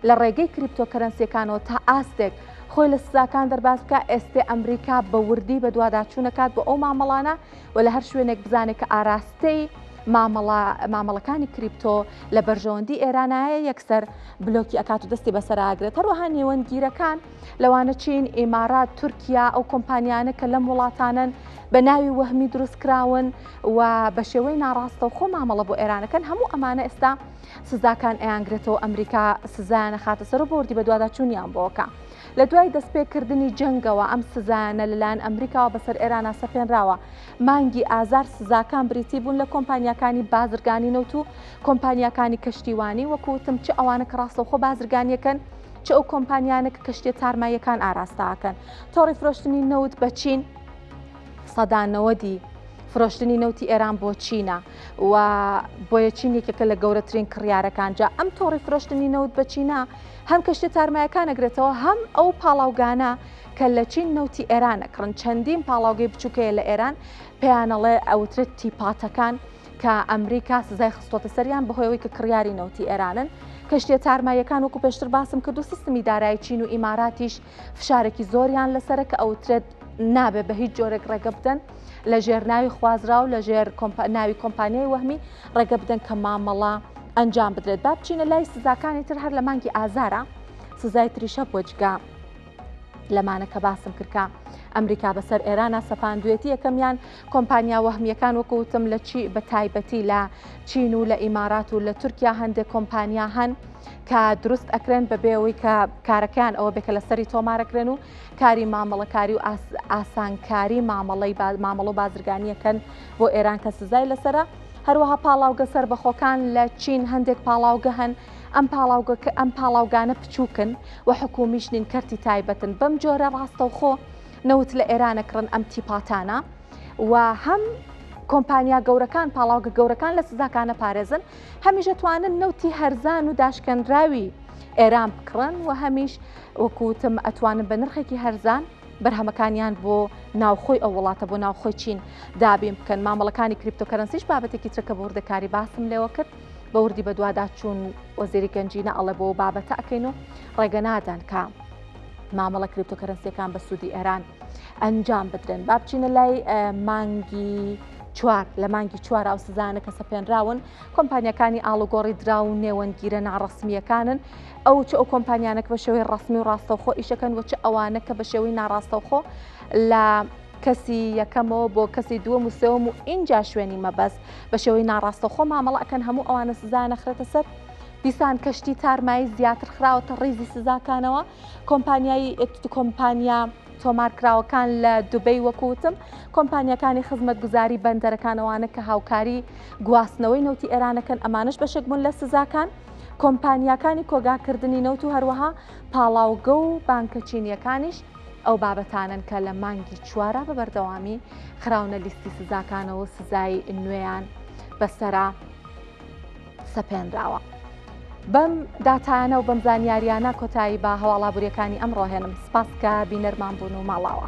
A: لە ڕێگەی کریپتۆکەرەنسیەکانەوە تا ئاستێک خۆی لە سزاکان دەرباز بکا، ئێستێ ئەمریکا بە وردی بەدواداچوون ئەکات بۆ ئەو مامەڵانە و لە هەر شوێنێک بزانێت کە ئاراستەی مامەڵە مامەڵەکانی کریپتۆ لە بەرژەوەندی ئێرانایە یەکسەر بلۆکی ئەکات و دەستی بەسەرا ئەگرێت. هەروەها نێوەندگیرەکان لەوانە چین، ئیمارات، تورکیا، ئەو کۆمپانیانە کە لەم وڵاتانەن بە ناوی وەهمی دروست کراون و بە شێوەی ناڕاستەوخۆ مامەڵە بۆ ئێرانەکەن هەموو ئەمانە ئێستا سزاکان ئەیانگرێتەوە ئەمریکا سزایان ئەخاتە سەر و بۆردی بەدواداچوونیان بۆ ئەکا. لە دوای دەستپێکردنی جەنگەوە ئەم سزایانە لەلایەن ئەمریکاوە بەسەر ئێرانا سەپێنراوە. مانگی ئازار سزاکان بریتی بوون لە کۆمپانیاکانی بازرگانی نەوت و کۆمپانیاکانی کەشتیوانی، وەکو وتم چ ئەوانە کە ڕاستەوخۆ بازرگانیەکەن چ ئەو کۆمپانیانە کە کەشتیە تارماییەکان ئاراستە ئەکەن. تۆڕی فرۆشتنی نەوت بە چین نەوەدی فرۆشتنی نەوتی ئێران بۆ چینە و بۆیە چین یەکێکە لە گەورەترین کڕیارەکان جا ئەم تۆڕی فرۆشتنی نەوت بە چینە هەم کەشتە تارمایەکان ئەگرێتەوە هەم ئەو پاڵاوگانە کە لە چین نەوتی ئێران ئەکڕن چەندین پاڵاوگەی بچووکەیە لە ئێران پێیانەڵێ ئەوترێت تیپاتەکان کە ئەمریکا سزای خستۆتە سەریان بەهۆی ئەوەی کە کڕیاری نەوتی ئێرانن کەشتیە تارماییەکان وەکو پێشتر باسم کرد و سیستمی دارایی چین و ئیماراتیش فشارێکی زۆریان لەسەرە کە ئەوترێت نابێ بە هیچ جۆرێک ڕێگە بدەن لە ژێر ناوی خوازراو لە ژێر ناوی کۆمپانیای وەهمی ڕێگە بدەن کە مامەڵە ئەنجام بدرێت با بچینە لای سزاکانی تر هەر لە مانگی ئازارە سزای تریشە بۆ جگە لەمانە کە باسم کردکە ئەمریکا بەسەر ئێرانە سەپاندوێتی یەکەمیان کۆمپانیا وەهمیەکان وەکوتم لە چی بە تایبەتی لە چین و لە ئیمارات و لە تورکیا هەندێک کۆمپانیا هەن کە دروست ئەکرێن بەبێ ئەوەی کە کارەکەیان ئەوە بێ کە لەسەری تۆمارەکرێن و کاری مامەڵەکاری و ئاسانکاری مامەڵەی مامەڵە و بازرگانیەکەن بۆ ئێران کە سزای لەسەرە. هەروەها پاڵاوگە سەربەخۆکان لە چین هەندێک پاڵاوگە هەن ئەم پاڵاوگە ئەم پاڵاوگانە بچووکن و حکومیش نین کەرتی تایبەتن بەم جۆرە ڕاستەوخۆ نەوت لە ئێرانە کڕن ئەم تیپاتانە و هەم کۆمپانیا گەورەکان پاڵاوگە گەورەکان لە سزاکانە پارێزن هەمیش ئەتوانن نەوتی هەرزان و داشکێنراوی ئێران بکڕن و هەمیش وەکو وتم ئەتوانن بە نرخێکی هەرزان بەرهەمەکانیان بۆ ناوخۆی ئەو وڵاتە بۆ ناوخۆی چین دابین بکەن مامەڵەکانی کریپتۆکەرەنسیش بابەتێکی ترە کە بە وردەکاری باسم لێوە کرد بە وردی بەدواداچوون وەزیری گەنجینە ئەڵێ بۆ بابەتە ئەکەین و ڕێگە نادەن کە مامەڵە کریپتۆکەرەنسیەکان بە سوودی ئێران ئەنجام بدرێن با بچینە لای مانگی چوار لە مانگی چوار ئەو سزانە کە سەپێنراون کۆمپانیەکانی ئاڵوگۆڕی دراو و نێوەندگیرە ناڕەسمییەکانن ئەو چ ئەو کۆمپانیانە کە بە شێوەی ڕەسمی و ڕاستەوخۆ ئیشەکەن و چ ئەوانە کە بە شێوەی ناڕاستەوخۆ لە کەسی یەکەمەوە بۆ کەسی دووەم و سێوەم و ئینجا شوێنی مەبەست بە شێوەی ناڕاستەوخۆ مامەڵە ئەکەن هەموو ئەوانە سزا نەخرێتە سەر دیسان کەشتی تارمایی زیاتر خراوەتە ڕیزی سزاکانەوە کۆمپانیای کۆمپانیا تۆمارکراوەکان لە دوبەی وەکو وتم کۆمپانیاکانی خزمەتگوزاری بەندەرەکان ئەوانە کە هاوکاری گواستنەوەی نەوتی ئێرانەکەن ئەمانەش بەشێک بوون لە سزاکان کۆمپانیاکانی کۆگاکردنی نەوت و هەروەها پاڵاوگە و بانکە چینیەکانیش ئەو بابەتانەن کە لە مانگی چوارا بە بەردەوامی خراونە لیستی سزاکانەوە و سزای نوێیان بەسەرا سەپێنراوە. بەم داتایانە و بەم زانیاریانە کۆتایی بە هەواڵابووریەکانی ئەمڕۆ هێنم. سپاس کە بینەرمان بوون و ماڵاوە.